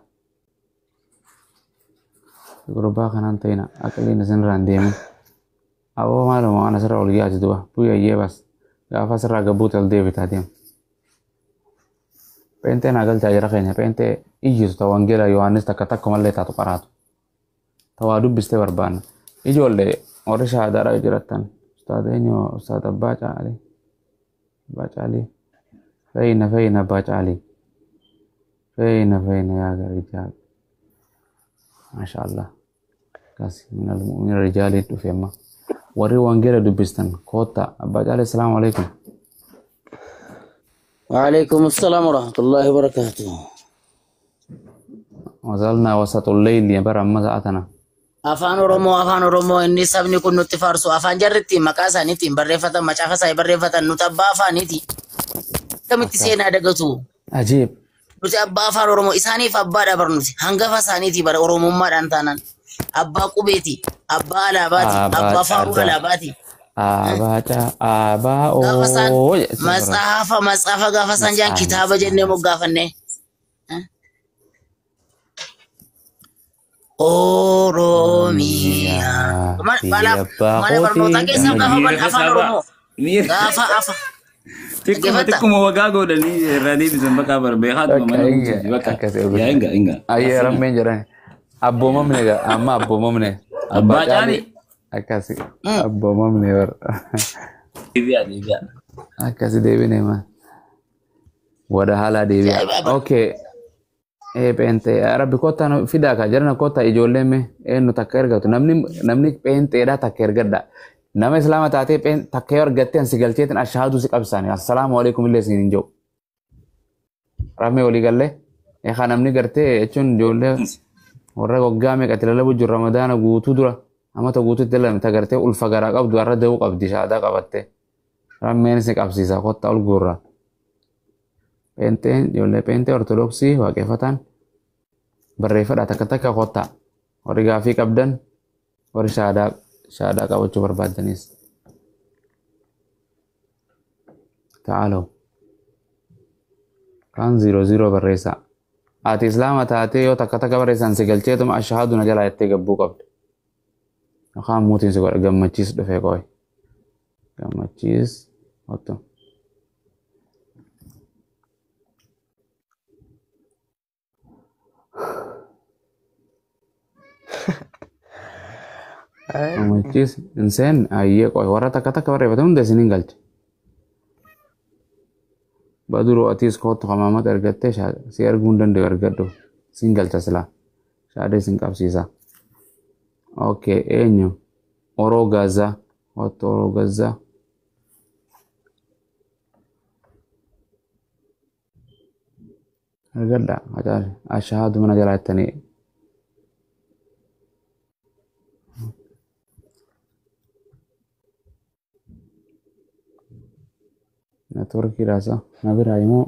gurbaa kanaan ta'ina aqliin isinirraa hin deemin. Aboo maaluma waan asirra ol yaati duba buyya ayyee bas gaafa asirraa gabbuute ol deebitaa deema. Pheenxee naa galchaa jira keenya pheenxee iyyitu ta wangeela Yohaannis takka takkumallee taatu qaraatu. Ta waa dubbistee barbaanna. Ijoollee warri shahaadaadhaa jirattan. Ustaad eenyu Ustaad Abbaa Caalii. Abbaa Caalii. Fayyina fayyina Abbaa Caalii. Fayyina fayyina yaa gariijaa. Maasha Allah. Kasi minal mu'mina rijaaliin dhufe amma. Warri wangeela dubbistan koottaa Abbaa Caalii salaamu alaikum. وعليكم السلام ورحمة الله وبركاته. Wazalnaa wasaxul leyli bara amma sa'a tana. Afaan Oromoo, afaan Oromoo inni sabni kun nutti faarsu afaan jarri ittiin maqaa isaanii ittiin barreeffatan macaafa isaanii barreeffatan nuti abbaa afaaniiti. Akkamitti seenaa dagatu? Ajiib. Nuti abbaa afaan Oromoo isaaniif abbaadha bar nuti hangafa isaaniiti bara Oromummaadhaan taanaan. Abbaa qubeeti, abbaa alaabaati, Abbaa abbaa faaruu caadaa. alaabaati. Abbaa caa abbaa Gaafa isaan oo jedhe bara. matsaafa matsaafa gaafa isaan jedhan Matsaafni kitaaba jennee moggaafanne. Oromiyaa. Oromiyaa Mana biyya abbaa mana barnootaa kootii keessaa gaafa Miira afaan sabaa. Oromoo Miira. gaafa afa Xiqquma dhaggeeffatta. xiqquma wagaa godhanii irraa deebisan bakka bara beekaatuma Akka mana inga guutuuti bakka. akkasii Yaa ogusa. inga inga. Ayyee Asina. rammeen jedhan abboomamne egaa amma abboomamne abbaa Abbaa caalii Caalii. akkasi abboomamne bara Deebi'aa deebi'aa. akkasi deebine ma wada haalaa deebi'a. Ajaa'iba. Okay. Ee pheenxee rabbi kottaa nu fidaa kaa jarana kottaa ijoolleen mee eenyu takka ergatu namni namni pheenxeedhaa takka ergadha. Nama islaama taatee takka yoo argatte ansi galcheetin ashaaduu si qabsaani assalaamu alaikum illee siin hin jiru. Rammee walii gallee eekaa namni gartee jechuun ijoollee warra waggaa meeqatti lalabu jiru ramadaana guutuu dura amata guutuutti lalame ta gartee ulfa garaa qabdu har'a da'uu qabdi shaadaa qabatte. Rammeen si qabsiisa kottaa ol guurra. Pheenxeen ijoollee pheenxee ortodoksii waaqeffataan barreeffadha takka takka kottaa. Warri gaafii qabdan warri shaadaa shaadaa qabachuu barbaadanis. Ta'aalaw. Kaan 00 barreessaa. Ati islaama taatee yoo takka takka barreessan si galcheetuma ashahaadu na jalaa jettee gabbuu qabda. Yookaan muutiin si godha gammachiis dhufee qoy. Gammachiis otto. Gammachiis hin seenne ayyee qoy warra takka takka barreeffate hunda isiniin galche. Baduruu atiis kootu hamaamata ergattee si arguu hin danda'u ergadhu. Sin galcha silaa. Shaadee sin qabsiisa. Okay eenyu? Oroo Gaazaa. Otto Oroo Gaazaa. Ergadha. Ashahaadu mana jalaa jettanii. Networkii raasa. Na biraa immoo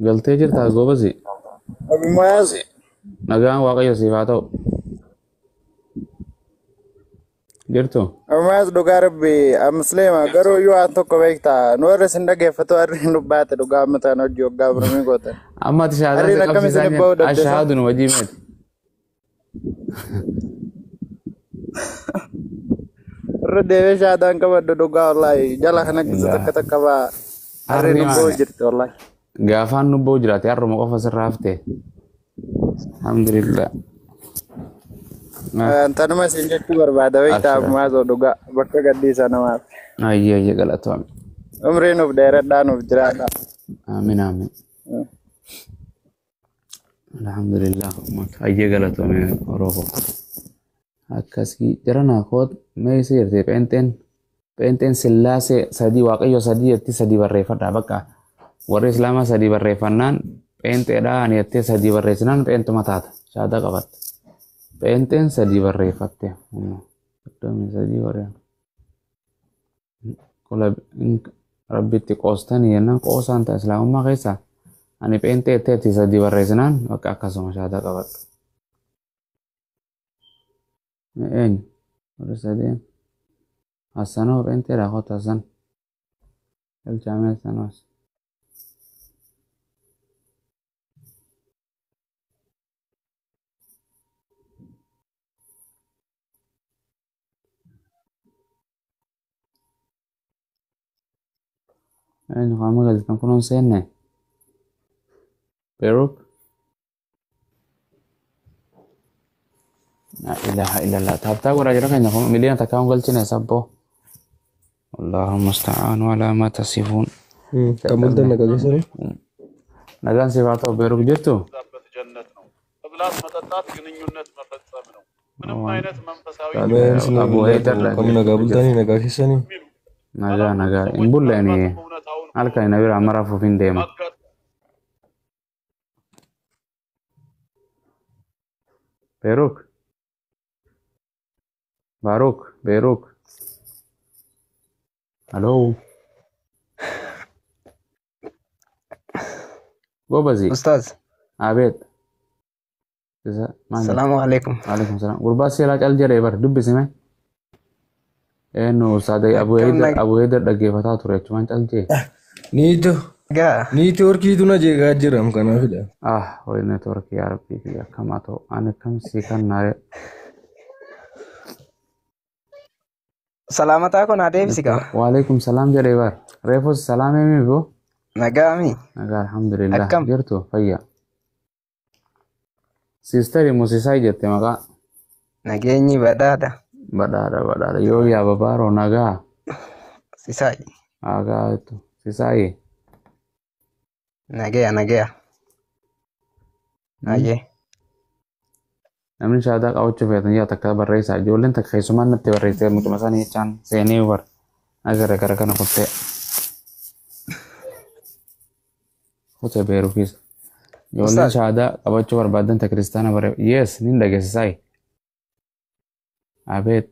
galtee jirtaa goobasi. Abimayaasi. Nagaan Waaqayyo siif haa ta'u. Jirtu? Abimayaas dhugaa rabbi musliima garuu iyyuu waan tokko beektaa nu warra isin dhaggeeffatu harri nu baate dhugaa amma ta'an hojii waggaa birmii gootan. Amma ati shahaadaan Harriin si akkam qabsiisaa isin jeen ba'uu dandeessa? ashahaadu nu wajjii meeti. Irra deebee shahaadaan qabadhu dhugaa wallaahi jala kana keessa Illaa. takka takka baa harri Harri nu ba'uu maali? jirti wallaahi. Gaafaan nu ba'uu jiraate harruma qofa sirraa hafte. Alhamdulillah. Tanuma isin jechuu barbaada beektaa Abshira. Abimayaas dhugaa bakka gaddiisa namaaf. Ayyee ayyee galatoome. Umrii nuuf dheeradhaa nuuf jiraadhaa. Amiin amiin. Alhamdulillah. Ayyee galatoome Oromoo. Akkasii jarana koot mee isa jirti pheenxeen pheenxeen sillaasee sadii waaqayyo sadii jetti sadii barreeffadhaa bakka warri islaamaa sadii barreeffannaan pheenxeedhaa ani jettee sadii barreessinaan pheenxuma taata shaadaa qabatte pheenxeen sadii barreeffatte 33 warri qola rabbitti qoostanii jennaan qoosaan ta'a islaamummaa keessaa ani pheenxee jetteetti sadii barreessinaan bakka akkasuma shaadaa qabadhu. Eenyu warri sadeen Hassanoo pheenxeedhaa kottu Hassan galchaamee Hassanoos. Eenyu qaama galtan kunuun seenne. Beeruk. La ilaha illallah. Taaptaa godhaa jira keenya kun miliyoona takkaa hin galchine sabboo. Allahu musta'aan ala ma tasifuun. Kan bultan nagaa keessanii? Nagaan siif haa ta'u Beeruk jirtu. Ameen isin Abu Haydar Kam nagaa bultanii nagaa keessanii? Nagaa nagaa hin bulleeni halkan na bira amma rafuuf hin deema. Beeruk. Baaruk Beeruk. Aloo. Gobazi. Ustaaz. Abeet. Isa maal? Salaamu alaikum. Waalaikum salaam. Gurbaa seeraa cal jedhee bar dubbisime. Eenyu Ustaaz Abu Haydar Abu Haydar dhaggeeffataa ture achumaan cal jee. Niito. Gaa. Niitoorkiitu na jeeqaa jiram kanaafidha. Ah, wayi neetwoorkii yaa rabbii kiyya akkamaa ta'u. Ani kam sii kan naare. Salaamataa kun adeemsi gaa. Waalaikum salaam jedhee bar. Reefus salaam himi boo. Nagaa mi. Nagaa alhamdulillah. Akkam? Jirtu fayya. Siistari Musisaay jette maqaa. Nageenyi badhaadha. Badhaadha badhaadha. Yoo yaa babaaroo nagaa. Sisaay. Nagaa jettu. Sisaayi. Nagaya nagaya. Ayyee. Namni shaadaa qabachuu feetan yaa takka barreessaa. Ijoolleen takka keessumaan natti barreessee mucuma isaanii jechaan seenee bar. Agarra gara kana kuttee. Kutee beeruufis. Ijoolleen Ustaaz. shaadaa qabachuu barbaadan ta kiristaana barree. Yes, nin dhageessisaayi. Abeet.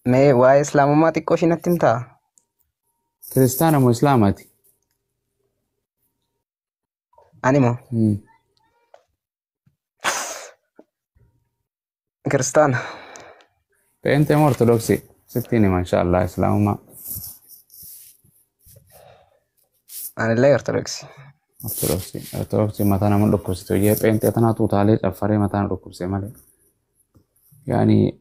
Mee waa'ee islaamummaa xiqqoo ishii natti himtaa? Kiristaana moo islaamaati? Ani moo? Kiristaana. Pheenxee moo ortodoksii? Sittiin hima inshaallah islaamummaa. Anillee ortodoksii. Ortodoksii. Ortodoksii mataa nama dhukkubsitu. Jee pheenxee tanaatu utaalee caffaree mataa na dhukkubse malee. Yaani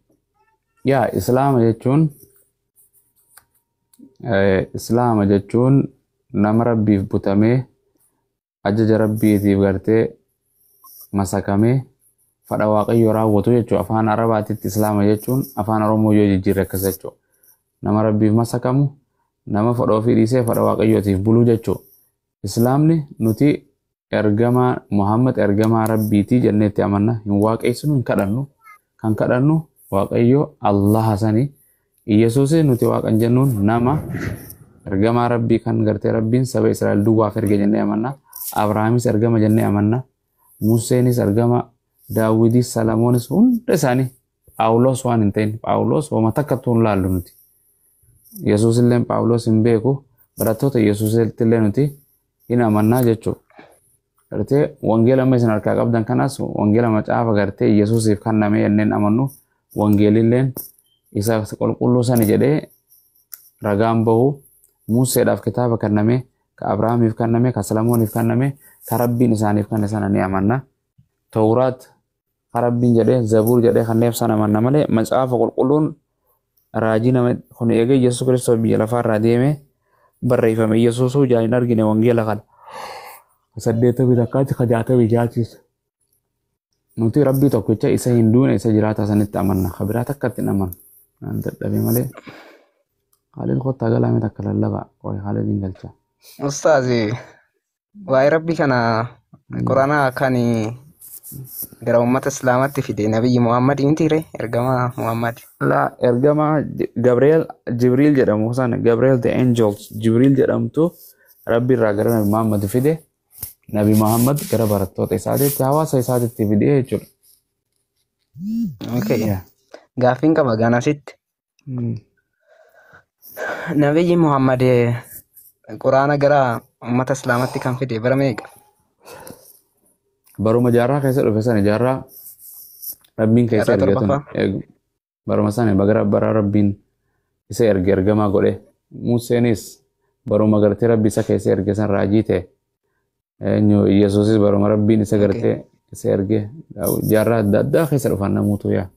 yaa islaama jechuun islaama jechuun nama rabbiif butamee ajaja rabbiitiif gartee masakamee fadha waaqayyo raawwatu jechuudha. Afaan Arabaatitti islaama jechuun afaan Oromoo yoo jijjiirre akkas jechuudha. Nama rabbiif masakamu nama fadha ofii dhiisee fadha waaqayyootiif buluu jechuudha. Islaamni nuti ergamaa Muhammad ergamaa rabbiitii jenneetti amanna. Hin waaqeessinu hin kadhannu. Kan kadhannu waaqayyo Allaha sanii. Iyyasuusis nuti waaqan jennuun nama ergamaa rabbii kan gartee rabbiin saba Israa'el duwwaaf erge jennee amanna. Abrahaamis ergama jennee amanna. Museenis ergama, Daawidis, Salamoonis hunda isaanii Phaawulos waan hin ta'in Phaawulos homa takkattuu hin laallu nuti. Yesuus illee Phaawulos hin beeku barattoota Yesuusitti illee nuti hin amannaa jechuudha. Gartee wangeela amma isin harkaa qabdan kanas wangeela macaafa gartee Yesuusiif kenname jenneen amannu wangeelilleen isa qulqulluu sani jedhee ragaan bahu Museedhaaf kitaaba kenname, ka Abrahaamiif kenname, ka Salamooniif kenname, ka Rabbiin isaaniif kenne sana ni amanna. Tawraat ka Rabbiin jedhee Zabuur jedhee kanneen sana amanna malee macaafa qulqulluun raajii nama kun eegee Yesuus Kiristoos biyya lafaarraa deeme barreeffame Yesuusuu ijaan hin argine wangeela kana. 81tti ka 66. Nuti Rabbii tokkicha isa hin duune isa jiraata sanitti amanna. Ka biraa takkatti hin amannu. Naan dadhabe malee. Khaalid kottaa galame takka lallabaa. Qoy Khaalid hin galcha. Ustaaz waa'ee rabbii kana quraana kan gara uummata islaamaatti fide nabiyyi Muhammad mitiire ergamaa Muhammad. La ergamaa Gabriel Jibriil jedhamu sana Gabriel the Angel Jibriil jedhamtu Rabbi irraa gara Nabi Muhammad fide. Nabi Muhammad gara barattoota isaatiitti hawaasa isaatiitti fide jechuudha. Okay. Gaaffiin qaba ganasitti. Nabiyyi Muhammad quraana gara uummata islaamaatti kan fide bara meeqa? Baruma jaarraa keessa dhufe sana jaarraa Rabbiin keessa Jaarraa erge tun torbaffaa. baruma sana bagara bara Rabbiin isa erge ergamaa godhe Museenis baruma gartee Rabbi isa keessa erge san raajii ta'e eenyu Yesuusis baruma Rabbiin isa gartee isa erge jaarraa adda addaa keessa dhufan namoota yaa.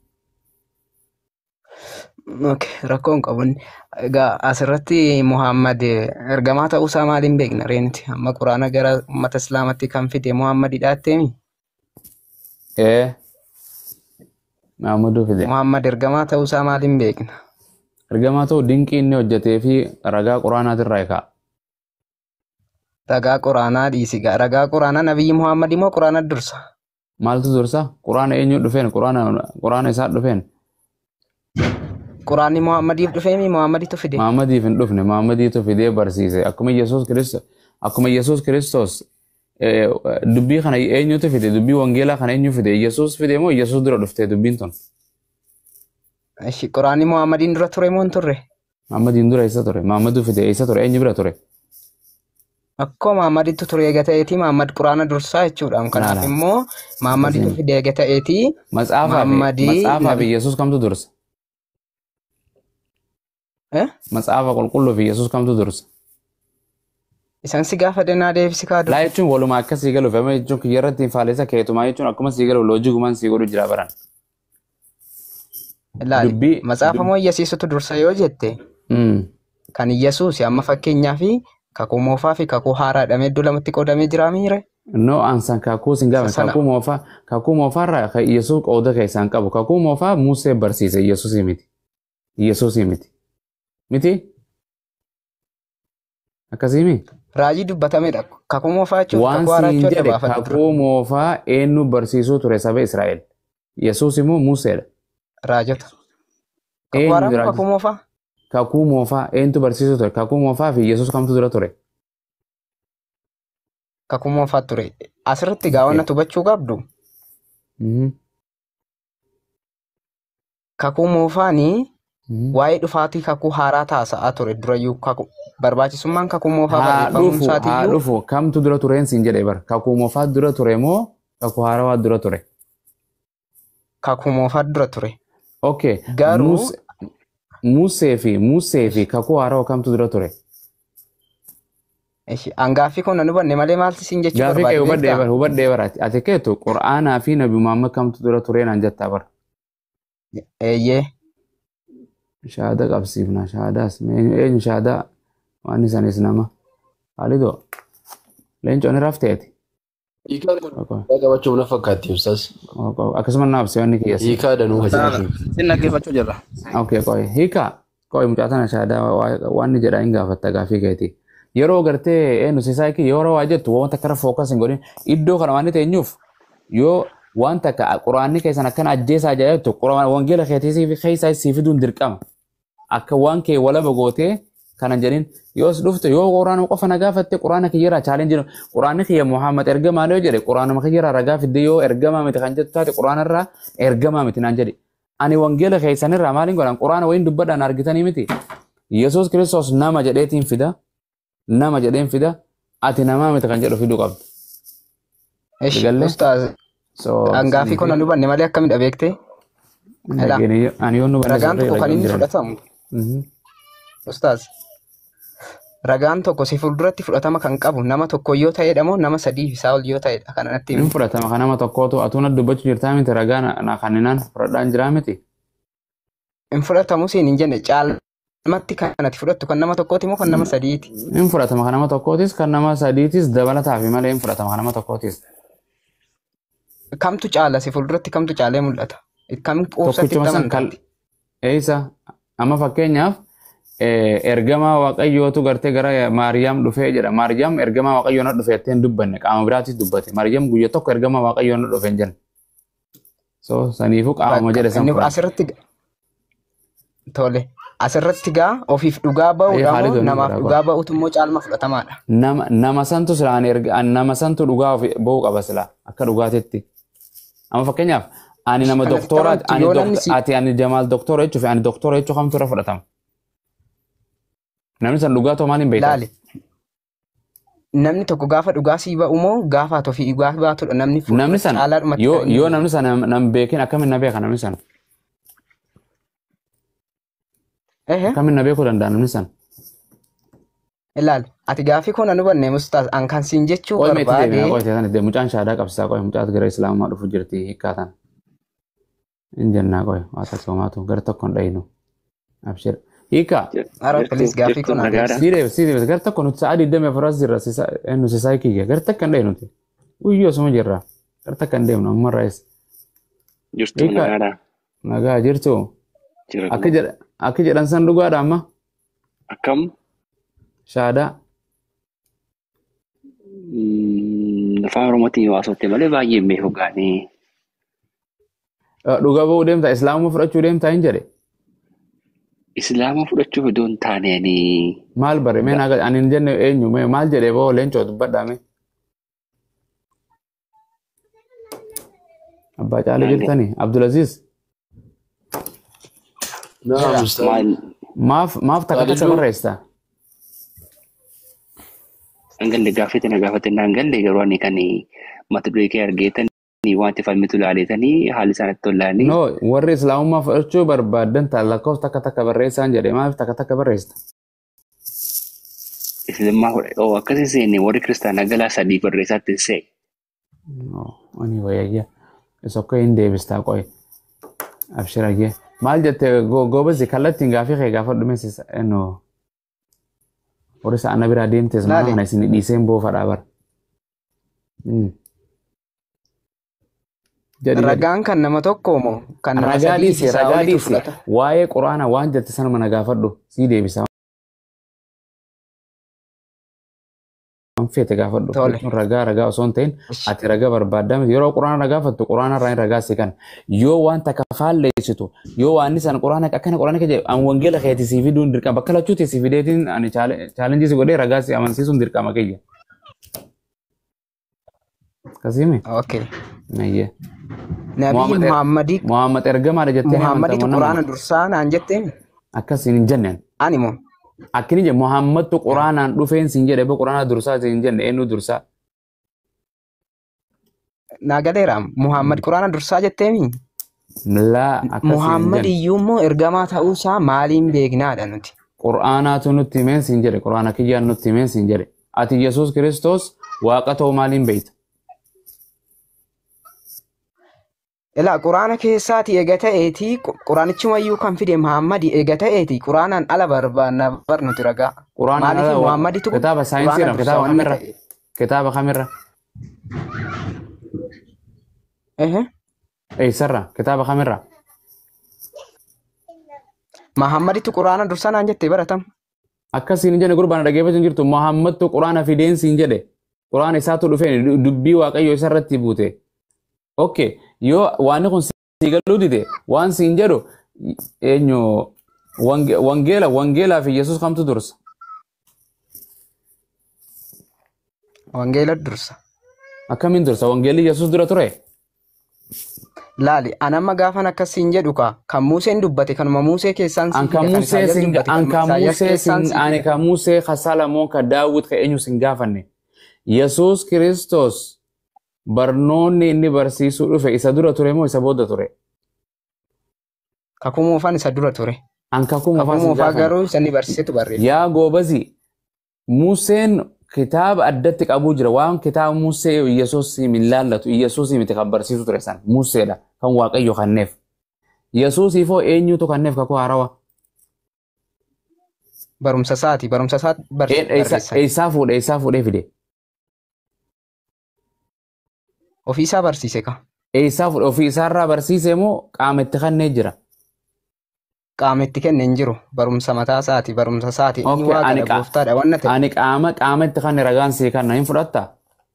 Okay, rakkoo hin qabu. Egaa asirratti Muhammad ergamaa ta'uusaa maaliin beekna reeniti? Amma quraana gara uummata Islaamatti kan fide Muhammadidha jetteemi? Ee. Muhammaduu fide. Muhammad ergamaa ta'uusaa maaliin beekna? Ergamaa ta'uu dinqii inni hojjetee fi ragaa quraanaatirraa ka'a. Ragaa quraanaa dhiisi gaa. Ragaa quraanaa nabiyyi Muhammad immoo quraana dursa. Maaltu dursa? Quraana eenyu dhufeen? Quraana isaa dhufeen? Quraanni Muhammadiif dhufeemi Muhammaditu fide. Muhammadiif hin dhufne, Muhammadiitu fidee barsiise. Akkuma Yesuus Kiristoos dubbii kana eenyutu fide? Dubbii wangeelaa kana eenyu fide? Yesuus fide moo Yesuus dura dhufte dubbiin tun? Ishi quraanni Muhammadiin dura ture moo hin turre? Muhammadiin dura eessa ture? Muhammaduu fide eessa ture? Eenyu bira ture? Akkuma Muhammaditu ture eega ta'eetii Muhammad quraana dursaa jechuudha. Kanaaf immoo Muhammaditu fide eega ta'eetii Matsaafaa fi Yesuus kamtu dursa? Matsaafa qulqulluu fi Yesuus kamtu dursa? Isaan si gaafa danaa deebisi kaadu. Laa jechuun walumaa akka sii galuuf amma jechuun kiyya irratti faalessa keetumaa jechuun akkuma sii galuuf loojigumaan sii godhu jira baran. Ilaali matsaafa moo Yesuusitu dursa yoo jette kan Yesuus amma fakkeenyaa fi kakuu moofaa fi kakuu haaraa jedhamee iddoo lamatti qoodamee jira miire. No ansan kakuu sin gaafa kakuu moofaa kakuu moofaarraa kan Yesuus qooda keessaan qabu kakuu moofaa Musee barsiise Yesuusii miti. Yesuusii miti. Miti? Akkasiimi? Raajii dubbatamedha. Kakuu moofaa jechuun Waan kakuu haaraa siin jechuun jedhe baafadhu. kakuu moofaa eenyu barsiisuu ture saba Israa'el. Yesuus immoo Museedha. Raajota. Kakuu haaraa moo kakuu moofaa? Kakuu moofaa eenyu barsiisuu ture? Kakuu moofaa fi Yesuus kamtu dura ture? Kakuu moofaa ture. Asirratti gaa waan hubachuu qabdu. Kakuu moofaanii waa'ee dhufaatii kakuu haaraa taasa'aa ture durayyuu barbaachisummaan kakuu moofaa barreeffamuun Haa isaatiiyyuu dhufu kamtu dura tureen siin jedhe bara kakuu moofaa dura ture moo kakuu haarawaa dura ture? Kakuu moofaa dura ture. Okay. Garuu Musee fi kakuu haarawaa kamtu dura ture? Gaaffii kun nan hubanne malee maalti siin jechuu Gaaffii kee barbaade hubadhee beektaa? bara hubadhee bara ati keetu qura'aanaa fi nabi Muhammad kamtu dura turee naan jettaa bara. Eeyyee. Shahaada qabsiifna shahaadaas eenyu shahaadaa waan isanis nama haalidoo leencoon rafteeti. Hiikaan kun qabachuuf na fakkaatti ibsas. Akkasuma naaf wanni kiyyeessa. Hiikaa danuu hojjetu. Sin dhaggeeffachuu jirra. Okay qoy hiikaa qoy mucaa tana shahaadaa waan inni jedhaa hin gaafatta gaaffii keeti. Yeroo gartee eenyu sisaayikii yeroo waa jettu waan takka irra fookas hin godhin iddoo kana waan ta'eenyuuf yoo waan takka quraanni keessan akkana ajjeesaa jettu wangeela keetii fi keessaa sii fiduun dirqama. Akka waan kee walaba gootee kana jedhin yoos dhufte yoo quraana qofa na gaafatte quraana kiyyaraa chaalenjii quraanni kiyya Muhammad ergamaa yoo jedhe quraanuma kiyyaraa ragaa fidde yoo ergamaa miti kan jettu taate quraanarraa ergamaa miti naan jedhe. Ani wangeela keessanirraa maaliin godhan quraana wayiin dubbadhaan argitanii miti. Yesuus Kiristoos nama jedheetiin fida nama jedheen fida ati namaa miti kan jedhu fiduu qabdu. Ishi ustaaz gaaffii kun nan hubanne malee akkamidha beektee? Ani yoon hubanne Ragaan tokko kan inni fudhatamu. Ustaaz ragaan tokko si fuulduratti fudhatama kan qabu nama tokko yoo ta'edha moo nama sadii fi isaa ol yoo ta'edha kana natti Hin fudhatama kan nama tokkootu atuu na dubbachuu jirtaa miti ragaa na kanninaan fudhadhaan jiraa miti. Hin fudhatamu siin hin jenne caalmatti kan ati fudhattu kan nama tokkooti moo kan nama sadiiti? Hin fudhatama kan nama tokkootis kan nama sadiitis dabalataafi malee hin fudhatama kan nama tokkootis. Kamtu caala si fuulduratti kamtu caalee mul'ata? Kam quubsatti Tokkichuma san kal eessa amma fakkeenyaaf ergamaa waaqayyootu gartee gara Maariyaam dhufee jedha. Maariyaam ergamaa waaqayyoo na dhufe jettee hin dubbanne qaama biraatis dubbate. Maariyaam guyya tokko ergamaa waaqayyoo na dhufe hin jenne. So saniifuu qaamuma jedhe san fudhate. Asirratti tole asirratti gaa ofiif dhugaa ba'uudha moo namaaf dhugaa ba'utu immoo caalma fudhatamaadha. Nama santu silaa nama santu dhugaa ofi ba'uu qaba silaa akka dhugaatitti. Amma fakkeenyaaf ani nama doktoraati ani ati ani Jamaal doktora jechuuf ani doktora jechuu kamtu irra fudhatama. Namni san dhugaa ta'uu maaliin beektaa? Laali. Namni tokko gaafa dhugaa sii ba'u moo gaafa ati ofii dhugaa baatudha namni Namni san yoo namni san nam beekin akkamiin na beeka namni san? Akkamiin na beekuu danda'a namni san? Ilaali ati gaafii kun nan hubanne mustaas an kan siin jechuu Qoy meetii barbaade. deemina qoy teessan itti mucaan shaadaa qabsiisaa qoy mucaatu gara islaamaa dhufu jirti hiikkaatan. Hin jennaa qoy waa takka homaatu gara tokko hin dhayinu. Abshir. Hiika. Ara Jirtu please gaaffii jirtu kun haa nagaadha. deebisu. Sii deebis sii deebis gar tokko nuti sa'a 24 as jirra nu sisaa kiyya gar takka hin deemnu nuti. Guyyoo osuma jirra. Gar takka hin deemnu amma irraa eessa. Jirtu Hiika nagaadha. nagaa jirtu. Jira Akka kun. jedha akka jedhan san dhugaadha amma. Akkam Shaadaa. Afaan Oromootiin yoo haasofte malee baay'ee hin beeku gaanii. Dhuga ba'uu deemta islaamuma fudhachuu deemta hin jedhe. Islaama fudhachuuf iddoo hin taane ani Maal bare mee naa ani hin jenne eenyu mee maal jedhee ba'oo leencoo dubbadhaa mee. Abbaa Caalii jirtanii Abdulaziz Naam ustaaz. maal maaf maaf takka takka Caalilluu barreessa. hangalle gaaffii na gaafate naan galle garuu ani kan mata duree kee argeetanii wanti falmitu ilaaleetanii haalli isaan itti tollaanii No warri islaamummaa fudhachuu barbaadan ta'a lakkoofsa takka takka barreessaan jedhe maaf takka takka barreessita. islaamaa oo akkasii seenne warri kiristaanaa galaa sadii barreessaatti hin se'e. No ani wayayya isa akka hin deebistaa qoy abshirayyee maal jette goobasi kallattiin gaafii kee gaafa dhumeessis no warri sa'ana biraa deemtes mana Laali. kana isin dhiiseen boofadhaa bara. Jedhi jedhi. Ragaan kan nama tokko moo kan nama Ragaa sadii dhiisi isaa ragaa olitu dhiisi fudhata? waa'ee quraana waan jette sanuma na gaafadhu sii deebisa. Waan feete gaafadhu Tole. jechuun ragaa ragaa osoo hin ta'in Ishi. ati ragaa barbaaddaa miti yeroo quraana gaafattu quraana irraa hin ragaa si kan yoo waan takka faalleessitu yoo waan isaan quraana akkana quraana kee jedhu an wangeela keeti sii fiduun dirqama bakka lachuuti sii fideetiin ani chaalenjii si godhee ragaa si amansiisuun dirqama kiyya. Akkasii Okay. Ayyee. Nabiyyi Muhammadii Muhammad ergamaadha jettee ni amantaa Muhammaditu moo nama quraana dursaa naan jetteen akkasiin hin jenneen. ani moo Akkini jedhe Muhammadtu quraanaan dhufeen siin jedhe boo quraana dursaa siin jenne eenyu dursaa. naa galeera Muhammad quraana dursaa jetteemi Laa akkasiin hin Muhammad jenne. iyyuu immoo ergamaa ta'uusaa maaliin beeknaadha nuti. Qur'aanaatu nutti himeen siin jedhe quraana kiyyaan nutti himeen siin jedhe. Ati Yesuus Kiristoos waaqa ta'uu maaliin beekta? Ilaa quraana keessaati eega ta'eeti quraanichuma iyyuu kan fide Muhammad eega ta'eeti quraanaan ala barbaanna bar nuti ragaa. Quraanaan Maaliif ala Muhammaditu kitaaba quraana saayinsiidha dursaa kitaaba waan kamirra ta'e. kitaaba kamirra Ehe. eessarra kitaaba kamirra Muhammaditu quraana dursaa naan jettee baratam. akkasiin hin jenne gurbaan dhaggeeffachaa hin jirtu Muhammadtu quraana fideen siin jedhe quraana isaatu dhufeen dubbii waaqayyo isarratti buute. Okay yoo waan kun sii galuu dide waan siin jedhu eenyu wangeela wangeelaa fi Yesuus kamtu dursa? Wangeela dursa. Akkamiin dursa? Wangeelli Yesuus dura ture? Laali an amma gaafan akkasiin jedhu ka kan Museen dubbate kanuma Musee keessaan sii An kan fida kan Musee Isaayyaas sin dubbate an kanuma kan Isaayyaas Musee keessaan sin sii ani fida. kan Musee ka Salamoon ka Daawit ka eenyu sin gaafanne. Yesuus Kiristoos barnoonni inni barsiisuu dhufe isa dura ture moo isa booda ture? Kakuu moofaan isa dura ture. An kakuu moofaa Kakuu sin moofaa gaafanne. garuu isa inni barsiisetu barreeffame. Yaa goobazi Museen kitaaba addatti qabuu jira. Waan kitaaba Musee Yesuus hin laallatu Yesuus miti kan barsiisu ture san Museedha kan Waaqayyo kenneef. Yesuusiifoo eenyutu kenneef kakuu haarawaa? Barumsa isaati barumsa isaa barreessan. Eessaa fuudhee eessaa fuudhee fide? Ofii isaa barsiise ka. Eessaa fuudhee ofii isaarraa barsiise moo qaama itti kennee jira? Qaama itti kenne hin jiru. Barumsa mataa isaati barumsa isaati inni Okay, ani waaqadha gooftaadha waan ta'e. ani qaama qaama itti kenne ragaan sii kenna hin fudhattaa?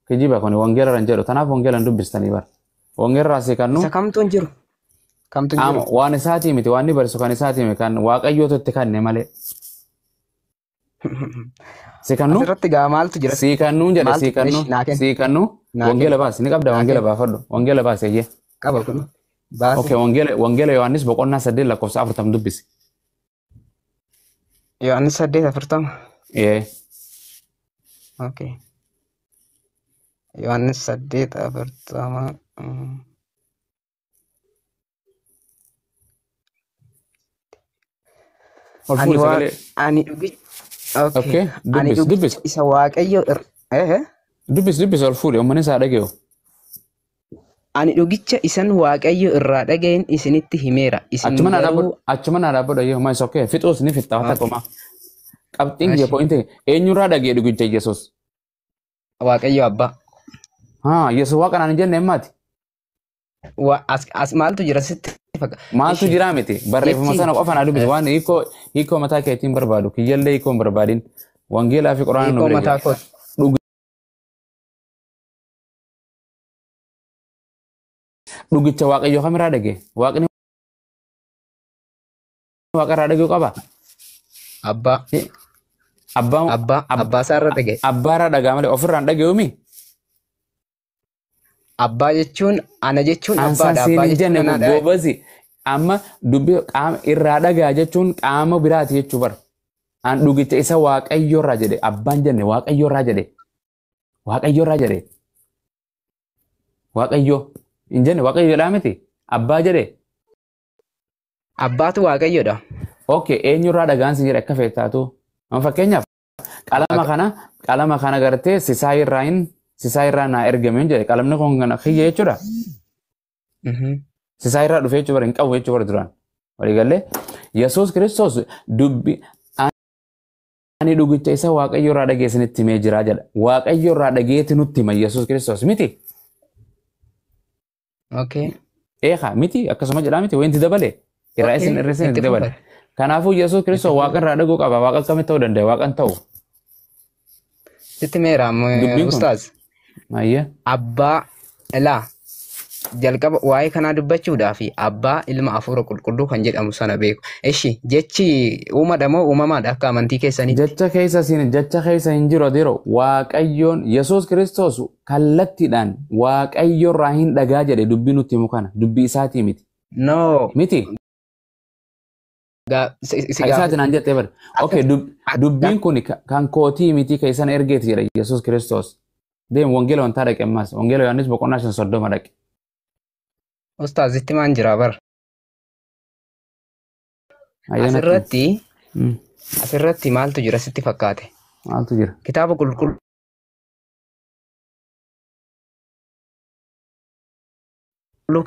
Kijiba kun wangeela irra hin jedhu. Tanaaf wangeela hin dubbistanii bara. Wangeela irraa sii kennu Isa kamtu hin jiru. Kamtu hin qaama jiru. waan isaatii miti waan inni barsiisu kan isaatii miti kan waaqayyootu itti kenne malee. Si kennu Asirratti gaa maaltu jira? sii kennuun jedhe Maaltu sii kennu ishi naa kenni. sii kennu Naa wangeela kenni. baasi ni qabda Naa wangeela kenni. baafadhu wangeela baasi eeyyee. Qaba kun. Baase. Okay wangeela wangeela Yohaannis boqonnaa 8 lakkoofsa 40 dubbisi. Yohaannis 8:40. Ee Okay. Yohaannis 8:40. Ol Ani fuudhi waa sagalee. ani dhugicha. Okay. Okay Ani dubbisi dhugicha dubbisi isa Waaqayyo ehe. dubbisi dubbisi ol fuudhi uummanni isaa dhaga'u. Ani dhugicha isan Waaqayyo irraa dhaga'een isinitti himeera. Isin Achuma naa garuu dhaabbadhu. Achuma naa dhaabbadhu ayyoo maa isa okay. Fixuus ni fixxa waan takka Qabxiin kiyya Ashi. pointi eenyurraa dhagee dhugicha Yesuus? Waaqayyo abbaa. Haa Yesuus waaqa naan hin jenne ammaati. As maaltu jira sitti fakkaata? Maaltu Ishi jira miti barreeffama jechi sana qofa naa dubbisi waan hiikoo mataa keetiin barbaadu kiyyallee hiikoo hin barbaadin wangeelaa fi quraana nu hiikoo bira jira. mataa kooti. Dhugicha waaqayyo kamirraa dhagee? Waaqni waaqa irraa dhagee qaba? Abbaa. Abbaan Abbaa. Abbaa isaarra dhaga'e. Abbaarraa dhagaa malee ofirraan dhagee Abbaa jechuun ana jechuun Ansaan abbaadha. siin Abbaa hin jechuun jenne anaadha. goobasi amma dubbii qaama irraa dhagaa jechuun qaama biraati jechuu bara. An dhugicha isa waaqayyoorraa jedhe abbaan jenne waaqayyoorraa jedhe waaqayyoorraa jedhe waaqayyo hin jenne waaqayyo jedhaa miti abbaa jedhe. Abbaatu waaqayyoodha. Okay eenyurraa dhagaan sin jedhe akka feetaatu. Amma fakkeenyaaf qalama kana gartee sisaa irraa hin sisaa irraa naa ergame hin jedhe qalamni kun kana kiyya jechuudha. Sisaa irraa dhufee jechuu bara hin qabu jechuu bara duraan. Waliigallee Yesuus Kiristoos dubbi ani dhugicha isa waaqayyo irraa dhagee isinitti himee jira jedha. Waaqayyo irraa dhageeti nutti hima Yesuus Kiristoos miti. Okay. Eegaa miti akkasuma jedhaa miti wanti dabale irraa isin irra isin Itti dabale. fufa. Kanaafuu Yesuus Kiristoos waaqa irraa dhaguu qaba. Waaqa akkamitti ta'uu danda'a? Waaqa hin ta'u. Sitti meera Dubbiin kun. ustaaz. Maayya. Abbaa ilaa jalqaba waa'ee kanaa dubbachuudhaaf abbaa ilma afuura qulqulluu kan jedhamu sana beeku. Ishi jechi uumadha moo uumamaadha akka amantii keessanitti? Jecha keessa siin jecha keessa hin jiru adeero Waaqayyoon Yesuus Kiristoos kallattiidhaan Waaqayyo irraa hin dhagaa jedhe dubbii nutti himu kana dubbii isaatii miti. No. Miti. Si Kan isaatiin naan jettee bara. Okay dubbiin kun kan kootii miti kan isaan ergeeti jedhe Yesuus Kiristoos. Deem wangeela wantaa dhaqe ammas wangeela Yohaannis boqonnaa 5:30 dhaqe. Ustaaz itti maan jira bara. Ayyaanatti. Asirratti asirratti maaltu jira sitti fakkaate? Maaltu jira? Kitaaba qulqulluu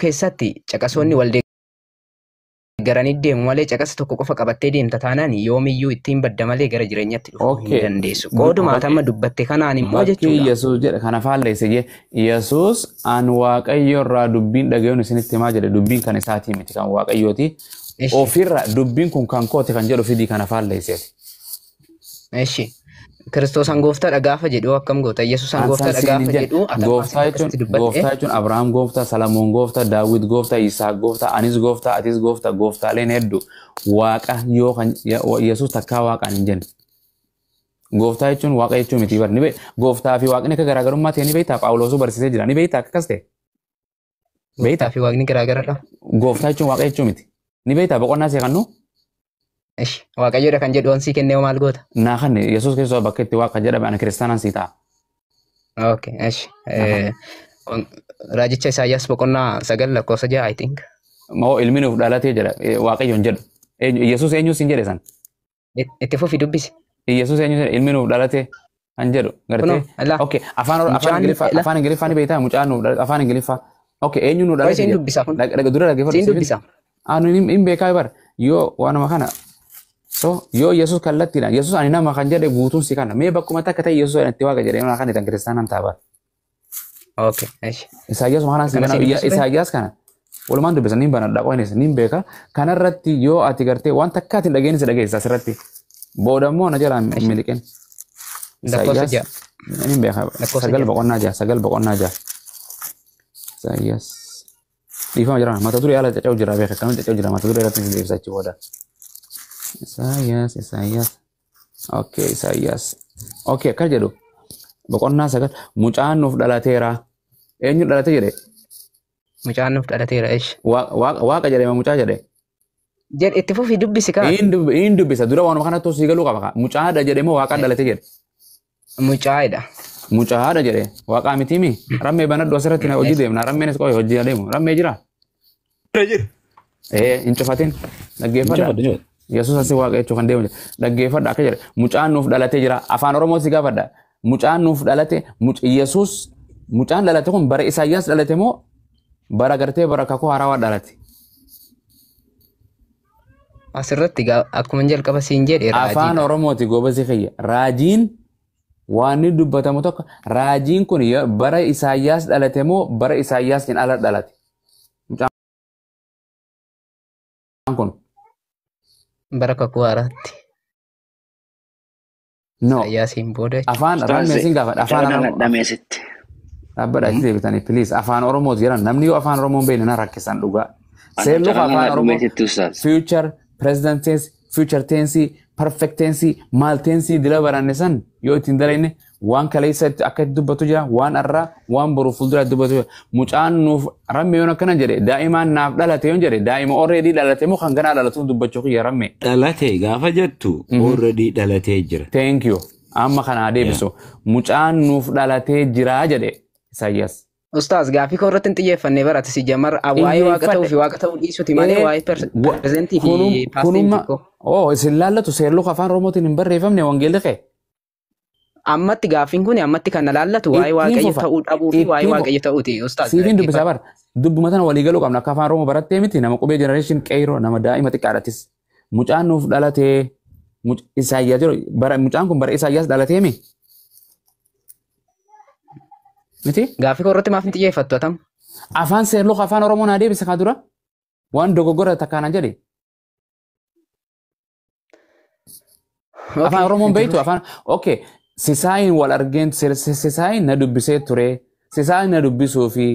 keessatti caqasoonni wal deeggaranii deemu malee caqasa tokko qofa qabattee deemta taanaan yoomiyyuu ittiin badda malee gara jireenyatti dhufuu hin Okay. dandeessu. Qooduma ati amma dubbatte kanaan immoo Bakki jechuudha. Yesuus jedhe kana faalleesse jee Yesuus an Waaqayyo irraa dubbiin dhaga'uun isinitti himaa jedhe dubbiin kan isaatii miti kan Waaqayyooti. Ofirra dubbiin kun kan kooti kan jedhu fidii kana faalleesseeti. Eshi. Kiristoosan gooftaadha gaafa jedhu akkam goota? Yesuusan Ansaan gooftaadha siin hin gaafa jenne jedhu ati ammaas gooftaa jechuun akkasitti dubbatte. gooftaa jechuun Abrahaam gooftaa, Salamoon gooftaa, Daawit gooftaa, Yisaaq gooftaa, anis gooftaa, atis gooftaa, gooftaaleen hedduu waaqa yoo kan Yesuus takkaa waaqaan hin jenne. Gooftaa jechuun waaqa jechuu miti bar ni gooftaa fi waaqni akka garaagarummaa ta'e ni beektaa Phaawulosuu barsiisee jira ni beektaa akkas ta'e. Gooftaa fi waaqni garaagaradha. Gooftaa jechuun waaqa jechuu miti. Ni beektaa boqonnaa see kannu Eshi. Waaqayyoodha kan jedhu onsii kennee maal goota? naa kanne Yesuus Kiristoos bakka itti waaqa jedhame ana kiristaanaan sii ta'a. Okay, eshi. Raajicha Isaayyaas boqonnaa 9 lakkoofsa 6 I think. Moo ilmi nuuf dhalatee jedha Waaqayyoon jedhu. Yesuus eenyuus hin jedhe san. Itti fufi dubbisi. Yesuus eenyuus ilmi nuuf dhalate kan jedhu gartee. Kunoo, ilaa. Okay, afaan afaan Mucaan Ingiliffaa ilaa. afaan Ingiliffaa ni beektaa mucaan nuuf dhalate afaan Ingiliffaa. Okay, eenyu nu Qoy dhalate siin jedha. dubbisa kun. Dura dhaggeeffadhu. Siin dubbisa. Ah, nu hin beekaa bar yoo waanuma kana so yoo Yesuus kallattiidhaan Yesuus ani nama kan jedhe guutuun si kana mee bakkuma takka ta'e Yesuus itti waaqa jedhee kan itti kiristaanaan ta'a bar. Okay, eshi. Isaayyaas kana si Kana bana siin dubbisuu Isaayyaas kana walumaan dubbisa niin banadha qoinis niin beeka kanarratti yoo ati gartee waan takka ati hin dhageenye si dhageessa asirratti booda immoo na jalaan hin miliqin. Lakkoofsa Isaayyaas 6. niin beeka Lakkoofsa 9 6. boqonnaa 6 9 boqonnaa 6 Isaayyaas dhiifama jira mata duree haala caca'u jira beeka akkamitti caca'u jira mata duree irratti si deebisa achi booda. Isaayyaas Isaayyaas okay Isaayyaas okay akka jedhu boqonnaa 9 mucaan nuuf dhalateera eenyu dhalate jedhe Mucaan nuuf dhalateera eshi. Waaqa jedhe moo mucaa jedhe Jedh itti fufi dubbisi kaa. Hin dubbisa dura waanuma kanattu sii galuu qaba mucaadha jedhe moo waaqaan dhalate jedhe Mucaadha. Mucaadha jedhe waaqaa miti mi rammee banadhu asirratti na hojii deemna rammeenis qoy hojii adeemu rammee jira Jira. Ee hin cufatin dhaggeeffadha Yesuus asii waaqa jechuu kan deemu dhaggeeffadha akka jedhe mucaan nuuf dhalatee jira afaan Oromoo si gaafadha mucaan nuuf dhalate Yesuus mucaan dhalate kun bara Isaayyaas dhalate moo bara gartee bara kakuu haarawaa dhalate? Asirratti akkuma jalqaba siin jedhe Afaan raajiidha. Oromooti goobasi kiyya. Raajiin waan inni dubbatamu tokko raajiin kun bara Isaayyaas dhalate moo bara Isaayyaasiin ala dhalate? Mucaan kun. Bara kakuu haaraatti. No. Isaayyaasiin booda jechuudha. Afaan rammee siin gaafadha. Afaan Mucaan Oromoo. dhameesitti. Dhaabbadha itti deebitanii please. Afaan Oromooti jedhan namni yoo afaan Oromoo hin beekne na rakkisan dhugaa. Seerluka afaan Oromoo Dhameesitti ustaaz. future present tense future tense perfect tense maal tense dila baranne san yoo ittiin dalagne waan kaleessa akka itti dubbatu jira waan arraa waan boru fuuldura itti dubbatu jira mucaan nuuf ramme yoon akkana jedhe daa'imaan naaf dhalate yoon jedhe daa'ima already dhalate moo kan ganaa dhalatuun dubbachuu kiyya ramme. Dhalate gaafa jettu already dhalatee jira. Thank you. Amma kanaa deebisu mucaan nuuf dhalatee jira jedhe Isaayyaas. Ustaaz gaafii koo irratti hin xiyyeeffannee barate si jamar waa'ee waaqa ta'uu fi waaqa ta'uu dhiisuuti malee waa'ee presentii fi past Kunuma xiqqoo. oh isin laallatu seerluka afaan Oromootiin hin barreeffamne wangeelli kee. Ammatti gaaffiin kun ammatti kan na laallatu waa'ee Ittiin waaqayyo fufa. ta'uu dhabuu fi waa'ee Ittiin waaqayyo ta'uuti ustaaz. Siifiin dubbisaa bara. Dubbuma tana walii galuu qabna akka afaan Oromoo barattee miti nama qubee generation qeyroo nama daa'ima xiqqaadhatis. Mucaan nuuf dhalatee Isaayyaas jedhu bara mucaan kun bara Isaayyaas dhalatee mi? Miti? Gaaffii koo irratti maaf hin xiyyeeffattu atam? Afaan seerluka afaan Oromoo naa deebisa kaa dura. Waan dogoggora takkaanaan jedhe. Afaan Oromoon beektu afaan okay sisaayin wal argeen sisaayin na dubbisee ture sisaayin na dubbisuu fi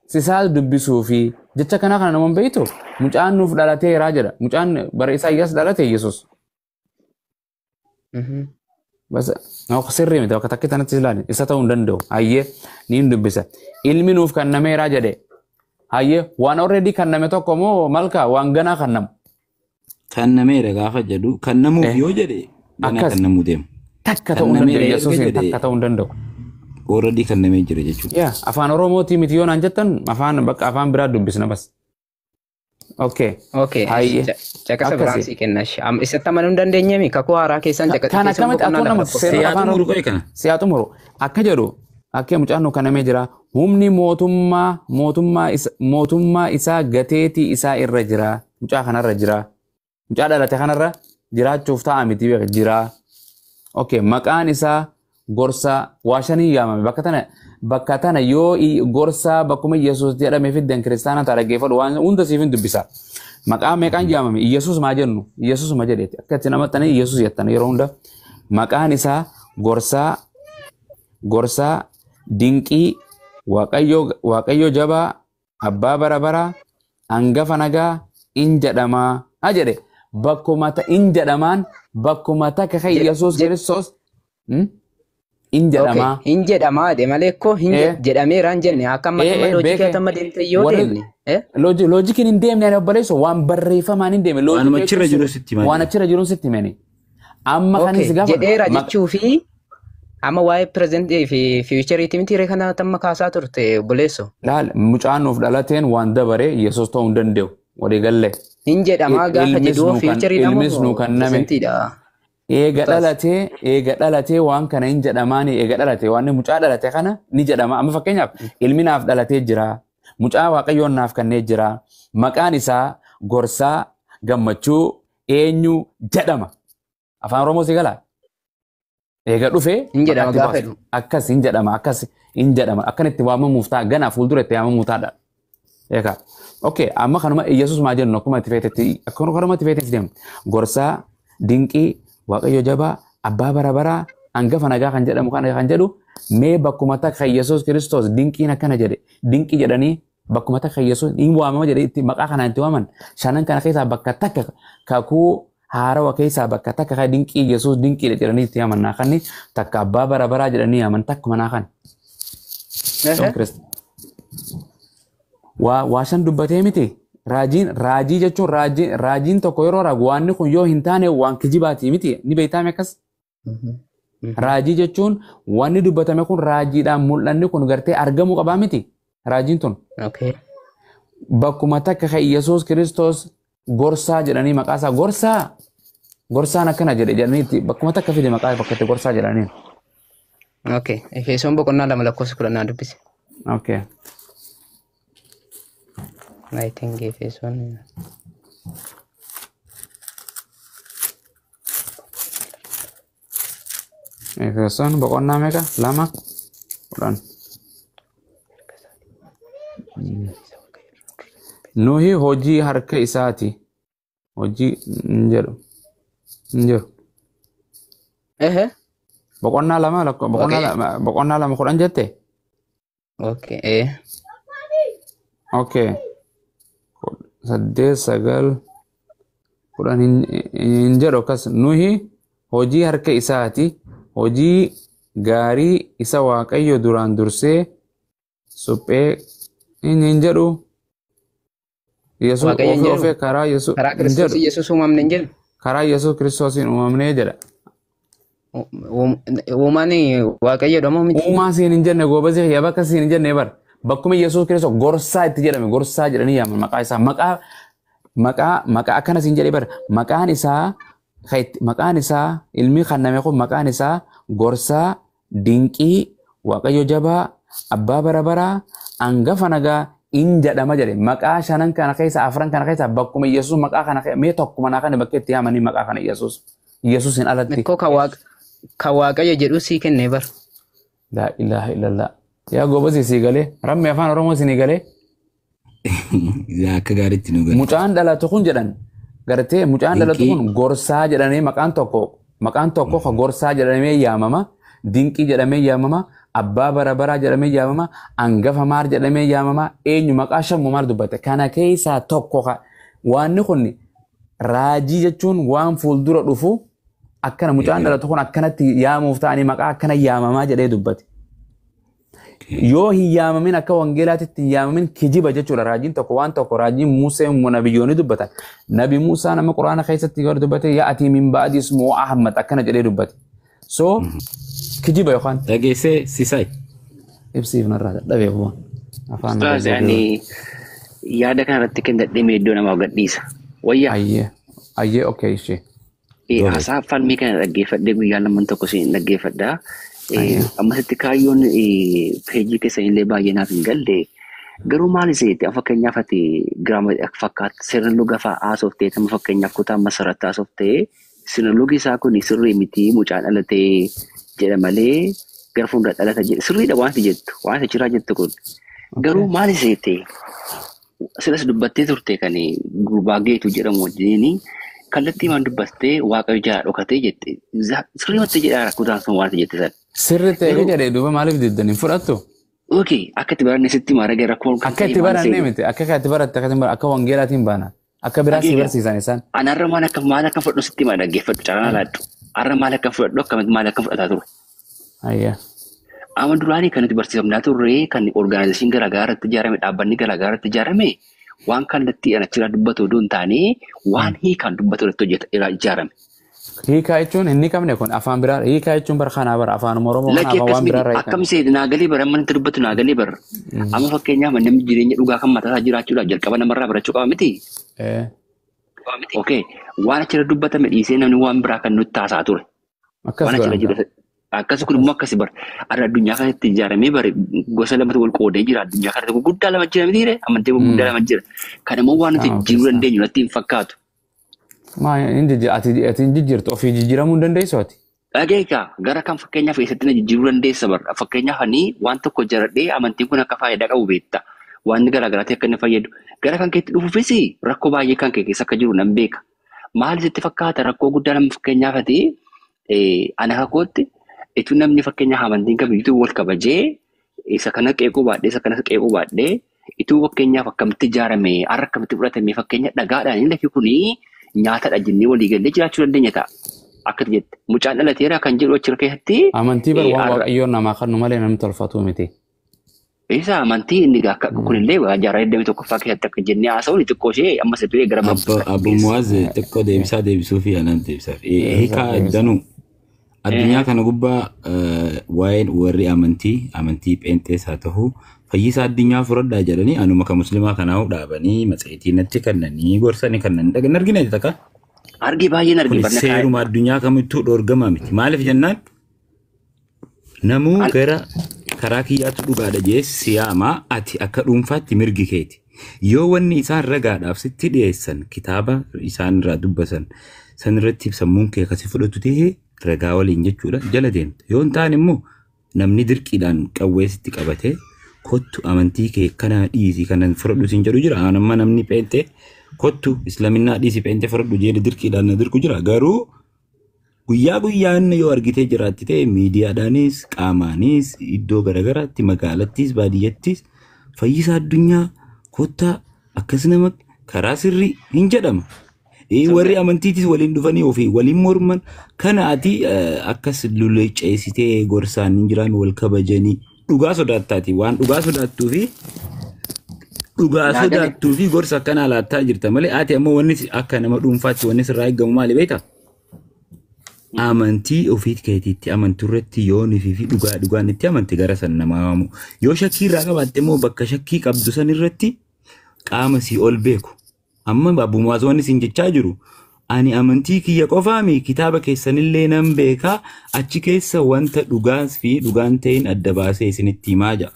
sisaa dubbisuu fi jecha kana kana namoon beektu mucaan nuuf dhalateeraa jedha mucaan bara Isaayyaas dhalate Yesuus. Bas sirrii miti bakka takka tanatti ilaali isa ta'uu hin danda'u hayyee niin dubbisa ilmi nuuf kennameeraa jedhe hayyee waan already kenname tokko moo malka waan ganaa kennamu. Kennameera gaafa jedhu kennamuuf yoo jedhe ganaa Akkas. kennamuu deema. Takka ta'uu hin danda'u Kennameera erga Yesuusiin jedhe takka ta'uu hin danda'u. already kennamee jira jechuudha. Yaa afaan Oromootii miti yoo naan jettan afaan bakka afaan biraa dubbisna bas. Okay. Okay. Hayyee. Caqasa biraan Akkasi. sii kenna. Isatti amanuu hin dandeenyeemi kakuu haaraa keessan caqasa Kan keessan akkamitti boqonnaa akkuma lama nama lakkoofsa. seerota afaan Oromoo siyaa xumuru akka jedhu akka mucaan nu kennamee jira humni mootummaa mootummaa isa mootummaa isaa gateetii isaa irra jira mucaa kanarra jira mucaa dhalate kanarra jiraachuuf ta'a miti beeka jira. Okay maqaan isaa gorsaa waa shanii yaamame bakka tana yoo gorsaa bakkuma Yesuus jedhame fiddan kiristaana ta'a dhaggeeffadhu waan hunda siif hin dubbisa. Maqaa meeqaan yaamame Yesuus maa jennu Yesuus ma jedheeti akka itti namattanii Yesuus jettan yeroo hunda maqaan isaa gorsaa gorsaa dinqii waaqayyo jabaa abbaa bara baraa hangafa nagaa in jedhamaa ha jedhe bakkuma in jedhamaan bakkuma takka kan Yesuus Kiristoos in jedhamaa. Hin jedhamaa jedhe malee koo hin jedhameera hin jenne akka amma amma loojikii amma deemte yoo deemne. Loojikiin hin deemne ani obboleessa waan barreeffamaan hin deemne. Waanuma achirra jiru sitti himanii. Waan achirra jiru sitti himanii. Amma kan Okay, si gaafadhu. jedheera jechuu fi amma waa'ee pirezentii fi fiichariitii miti hiree kana amma kaasaa turte obboleesso. Laal mucaan nuuf dhalateen waan dabare Yesuus ta'uu hin danda'u walii galle. Hin jedhamaa gaafa Ilmis jedhu nuu kan- fiichariidha ilmis nuu moo kenname. pirezentiidha? Eega dhalatee eega dhalatee waan kana hin jedhamaani eega dhalatee waan inni mucaa dhalate kana ni jedhama amma fakkeenyaaf ilmi naaf dhalatee jira mucaa waaqayyoon naaf kennee jira maqaan isaa gorsaa gammachuu eenyu jedhama afaan oromoo si galaa eega dhufee Hin jedhama maqaatti gaafa baasu. jedhu. Akkas hin jedhama akkas hin jedhama akkan itti waamamuuf ta'a ganaa fuuldura itti waamamuuf ta'a Egaa okay amma kanuma Yesuus maa jennu akkuma itti feetetti akkuma kanuma itti feetetti deemu gorsaa dinqii waaqayyo jabaa abbaa bara baraa hangafa nagaa kan jedhamu kana kan jedhu mee bakkuma takka Yesuus Kiristoos dinqiin akkana jedhe dinqii jedhanii bakkuma takka Yesuus hin waamama jedhe itti maqaa kanaan itti waaman shanan kana keessaa bakka takka kakuu haarawa keessaa bakka takka kan dinqii Yesuus dinqiidha jedhanii itti waaman naa kanni takka abbaa bara baraa jedhanii yaaman takkuma naa kan. Waa shan dubbatee miti. Raajiin raajii jechuun raajiin tokko yeroo raagu waanni kun yoo hin taane waan kijibaatii miti ni beektaame akkas. Raajii jechuun wanni dubbatame kun raajiidhaan mul'anni kun gartee argamuu qabaa miti raajiin tun. Bakkuma takka kan Yesuus Kiristoos gorsaa jedhanii maqaa isaa gorsaa gorsaan akkana jedhe jedhanii itti bakkuma takka fide maqaa bakka itti gorsaa jedhanii. Okay. Efesoon boqonnaa 2 lakkoofsa 10 naa dubbise. Okay. I think Efesoon. Efesoon boqonnaa meeqa? 2 10. Nuhi hojii harka isaati. Hojii hin jedhu. Hin jiru. Ehe. Boqonnaa 2 boqonnaa 2 10 jette? Okay. Eh. Okay. 8 9 10 hin jedhu akkas. Nuhi hojii harka isaati. Hojii gaarii isa Waaqayyo duraan dursee suphee hin jedhu. Yesuus Waaqayyo hin ofii jedhu. ofee karaa Yesuus Karaa hin Kiristoos jedhu. Yesuus uumamne hin jedhu. Karaa Yesuus Kiristoosiin uumamnee jedha. Uumaan Waaqayyoodha moo miti? Uumaa siin hin jenne goobazii kiyya bakka siin hin jenne bar. Bakkuma Yesuus Kiristoos gorsaa itti jedhame gorsaa jedhanii yaaman maqaa isaa maqaa maqaa maqaa akkana siin jedhee bar maqaan isaa maqaan isaa ilmi kanname kun maqaan isaa gorsaa dinqii Waaqayyo jabaa abbaa bara baraa hangafa nagaa in jedhama jedhe maqaa 5 kana keessa 4 kana keessa bakkuma Yesuus maqaa kana mee tokkuma naa kana bakka itti yaamanii maqaa kana Yesuus Yesuus hin alatti. Ikkoo kan Waaqayyo jedhu sii kenne bar. Laa ilaaha illallah. Yaa goobazii sii galee rammi afaan Oromoo sinii galee. Akka gaariitti nu galee. Mucaan dhalatu kun jedhan gartee mucaan dhalatu kun gorsaa jedhamee maqaan tokko ka gorsaa jedhamee yaamama dinqii jedhamee yaamama abbaa bara baraa jedhamee yaamama hangafa maar jedhamee yaamama eenyu maqaa shammu maar dubbate kana keessaa tokko ka waanni kun raajii jechuun waan fuuldura dhufu akkana mucaan dhalatu kun akkanatti yaamuuf ta'anii maqaa akkana yaamamaa jedhee dubbate. Yoo hin yaamamin akka wangeelaatitti hin yaamamin kijiba jechuudha raajiin tokko waan tokko raajiin Musee nabiyyoonni dubbatan. Nabi Musaa nama quraana keessatti yoo dubbate ya'atii min ba'di ismuhu Ahmad akkana jedhee dubbate. So kijiba yookaan. Dhageessee Sisaay. Ibsiif narraa dadhabee bu'uun. Afaan Ustaaz ani yaada kanarratti kennadhee mee iddoo namaa gadhiisa. Wayyaa. Ayyee ayyee okay ishee. Haasaa falmii kana dhaggeeffadhee guyyaa lamman tokko siin dhaggeeffadhaa. Ammasitti kaayyoon peejii keessan illee baay'ee naaf hin galle. Garuu maal iseeti fakkeenyaaf ati giraama fakkaat sirna luga fa'aa haasoftee amma fakkeenyaaf kutaa masarratti haasoftee sirna lugi isaa kun sirrii miti mucaan dhalatee jedha malee gara fuuldura dhalata jedhe sirriidha waanti jettu waanti jiraa jettu kun. Garuu maal iseeti silas dubbattee turte kan gurbaa geetu jedhamu wajjiniin kallattii waan dubbattee Waaqayyo jala dhokatee jette sirriimatti jedhaa kutaan sun waanti jette sana. Sirri ta'ee jedhee duuba maaliif diddan hin fudhattu? Okay, akka itti baranne sitti maara rakkoon kan Akka itti baranne miti akka itti baratte akka wangeelaatiin baana akka biraa si barsiisan isaan. Ani har'a maal akka fudhadhu sitti maara dhaggeeffadhu carraa laaddu. Har'a maal akka fudhadhu akkamitti maal akka fudhataa ture. Ayyaa. Amma duraanii kan nuti barsiifamnaa turre kan orgaanaayizeshiin garaagaraa irratti ijaarame dhaabbanni garaagaraa irratti ijaarame waan kallattii achirraa dubbatu odoo hin taane waan hiikaan dubbatu irratti hojjeta ijaarame. Hiikaa jechuun inni qabne kun afaan biraa hiikaa jechuun bara kanaa bara afaan Oromoo kana afaan waan biraa irraa Akkam seeti naagalee bara amma nuti dubbatu naagalee bara. Amma fakkeenyaaf namni jireenya dhugaa kan mataa isaa jiraachuudhaaf jalqaba namarraa barachuu qaba miti. Okay waan achirra dubbatame dhiisee namni waan biraa kan nutti haasaa ture. Akkas godhan. Akkas kun immoo akkasi bara. Har'a addunyaa kanatti ijaaramee bare gosa lamatu wal qoodee jira. Addunyaa kanatti gurguddaa lama jira mitiire amantii gurguddaa lama jira. Kan immoo waan nuti jijjiiruu dandeenyu natti hin fakkaatu. Maa ati hin jijjiirtu ofii jijjiiramuu hin dandeessu ati. Dhageekaa gara kan fakkeenyaaf eessatti na jijjiiruu dandeessa bara. Fakkeenyaaf ani waan tokko jaradhee amantiin kun akka faayidaa qabu beekta. Waan garaagaraatti akka inni fayyadu. Gara kan keetti dhufuufis rakkoo baay'ee kan kee keessa akka jiru nan beeka. Maal sitti fakkaata rakkoo guddaa nama fakkeenyaaf ati ana kakootti itu namni fakkeenyaaf amantiin kamiyyuu wal kabajee isa kana qeequu baadhee isa kana qeequu baadhee itu fakkeenyaaf akkamitti ijaarame har'a akkamitti fudhatame fakkeenya dhagaadhaan lafi kunii nyaatadha jennee walii gallee jiraachuu dandeenya ta'a. Akkati jette mucaan dhalateera kan jedhu achirra keessatti. Amantii bar waan waaqayyoon namaa kennu malee namni tolfatu miti. Isa amantii inni kunillee jaarraa 21ffaa keessatti akka jennee haasa'uun xiqqoo ishee amma isa duree gara Abbo Muwaaz xiqqoo deebisaa deebisuu fi anaan deebisaaf. Hiikaa danuu addunyaa kana gubbaa waa'een warri amantii pheenxees haa ta'u fayyisaa addunyaa fudhadhaa jedhanii anuma kan musliimaa kanaa'u dhaabanii matseetii natti kennanii gorsanii kennanii dhagan argina takka. Argi baay'een argi Kun seeruma addunyaa kamittuu dhoorgamaa miti. Maaliif jennaan namuu gara karaa kiyyaatu dhugaadha jee siyaamaa ati akka dhuunfaatti mirgi keeti. Yoo wanni isaan ragaadhaaf sitti dhiyeessan kitaaba isaan irraa dubbatan san irratti sammuun kee akkasi fudhatu ta'ee ragaa waliin jechuudha jala deemta. Yoo hin taane immoo namni dirqiidhaan qawwee sitti qabatee kottu amantii kee kana dhiisi kana fudhadhu siin jedhu jira. Aan amma namni pheenxee kottu islaminnaa dhiisi pheenxee fudhadhu jedhe dirqiidhaan na dirqu jira. Garuu guyyaa guyyaan yoo argitee jiraatti ta'e miidiyaadhaanis qaamaanis iddoo garaagaraatti magaalattis baadiyyattis fayyisaa addunyaa kottaa akkas nama karaa sirrii hin jedhama. Warri amantiitis waliin dhufanii ofii waliin morman kana ati akkas lulluceessitee gorsaan hin jiraan wal kabajanii dhugaa sodaattaati waan dhugaa sodaattuu fi dhugaa sodaattuu fi gorsa akkanaa laattaa jirta malee ati ammoo wanni akka nama dhuunfaatti wanni sirraa eegamu maali beektaa? Amantii ofii keetiitti amantuu irratti yoo nifii fi dhugaa dhugaan itti amante gara san namaa waamu. Yoo shakkii irraa qabaatte immoo bakka shakkii qabdu san irratti qaama sii ol beeku. Amma abbumaas wanni siin jechaa jiru ani amantii kiyya qofaami kitaaba keessanillee nan beekaa achi keessa wanta dhugaas fi dhugaan ta'in adda baasee isinitti himaa jira.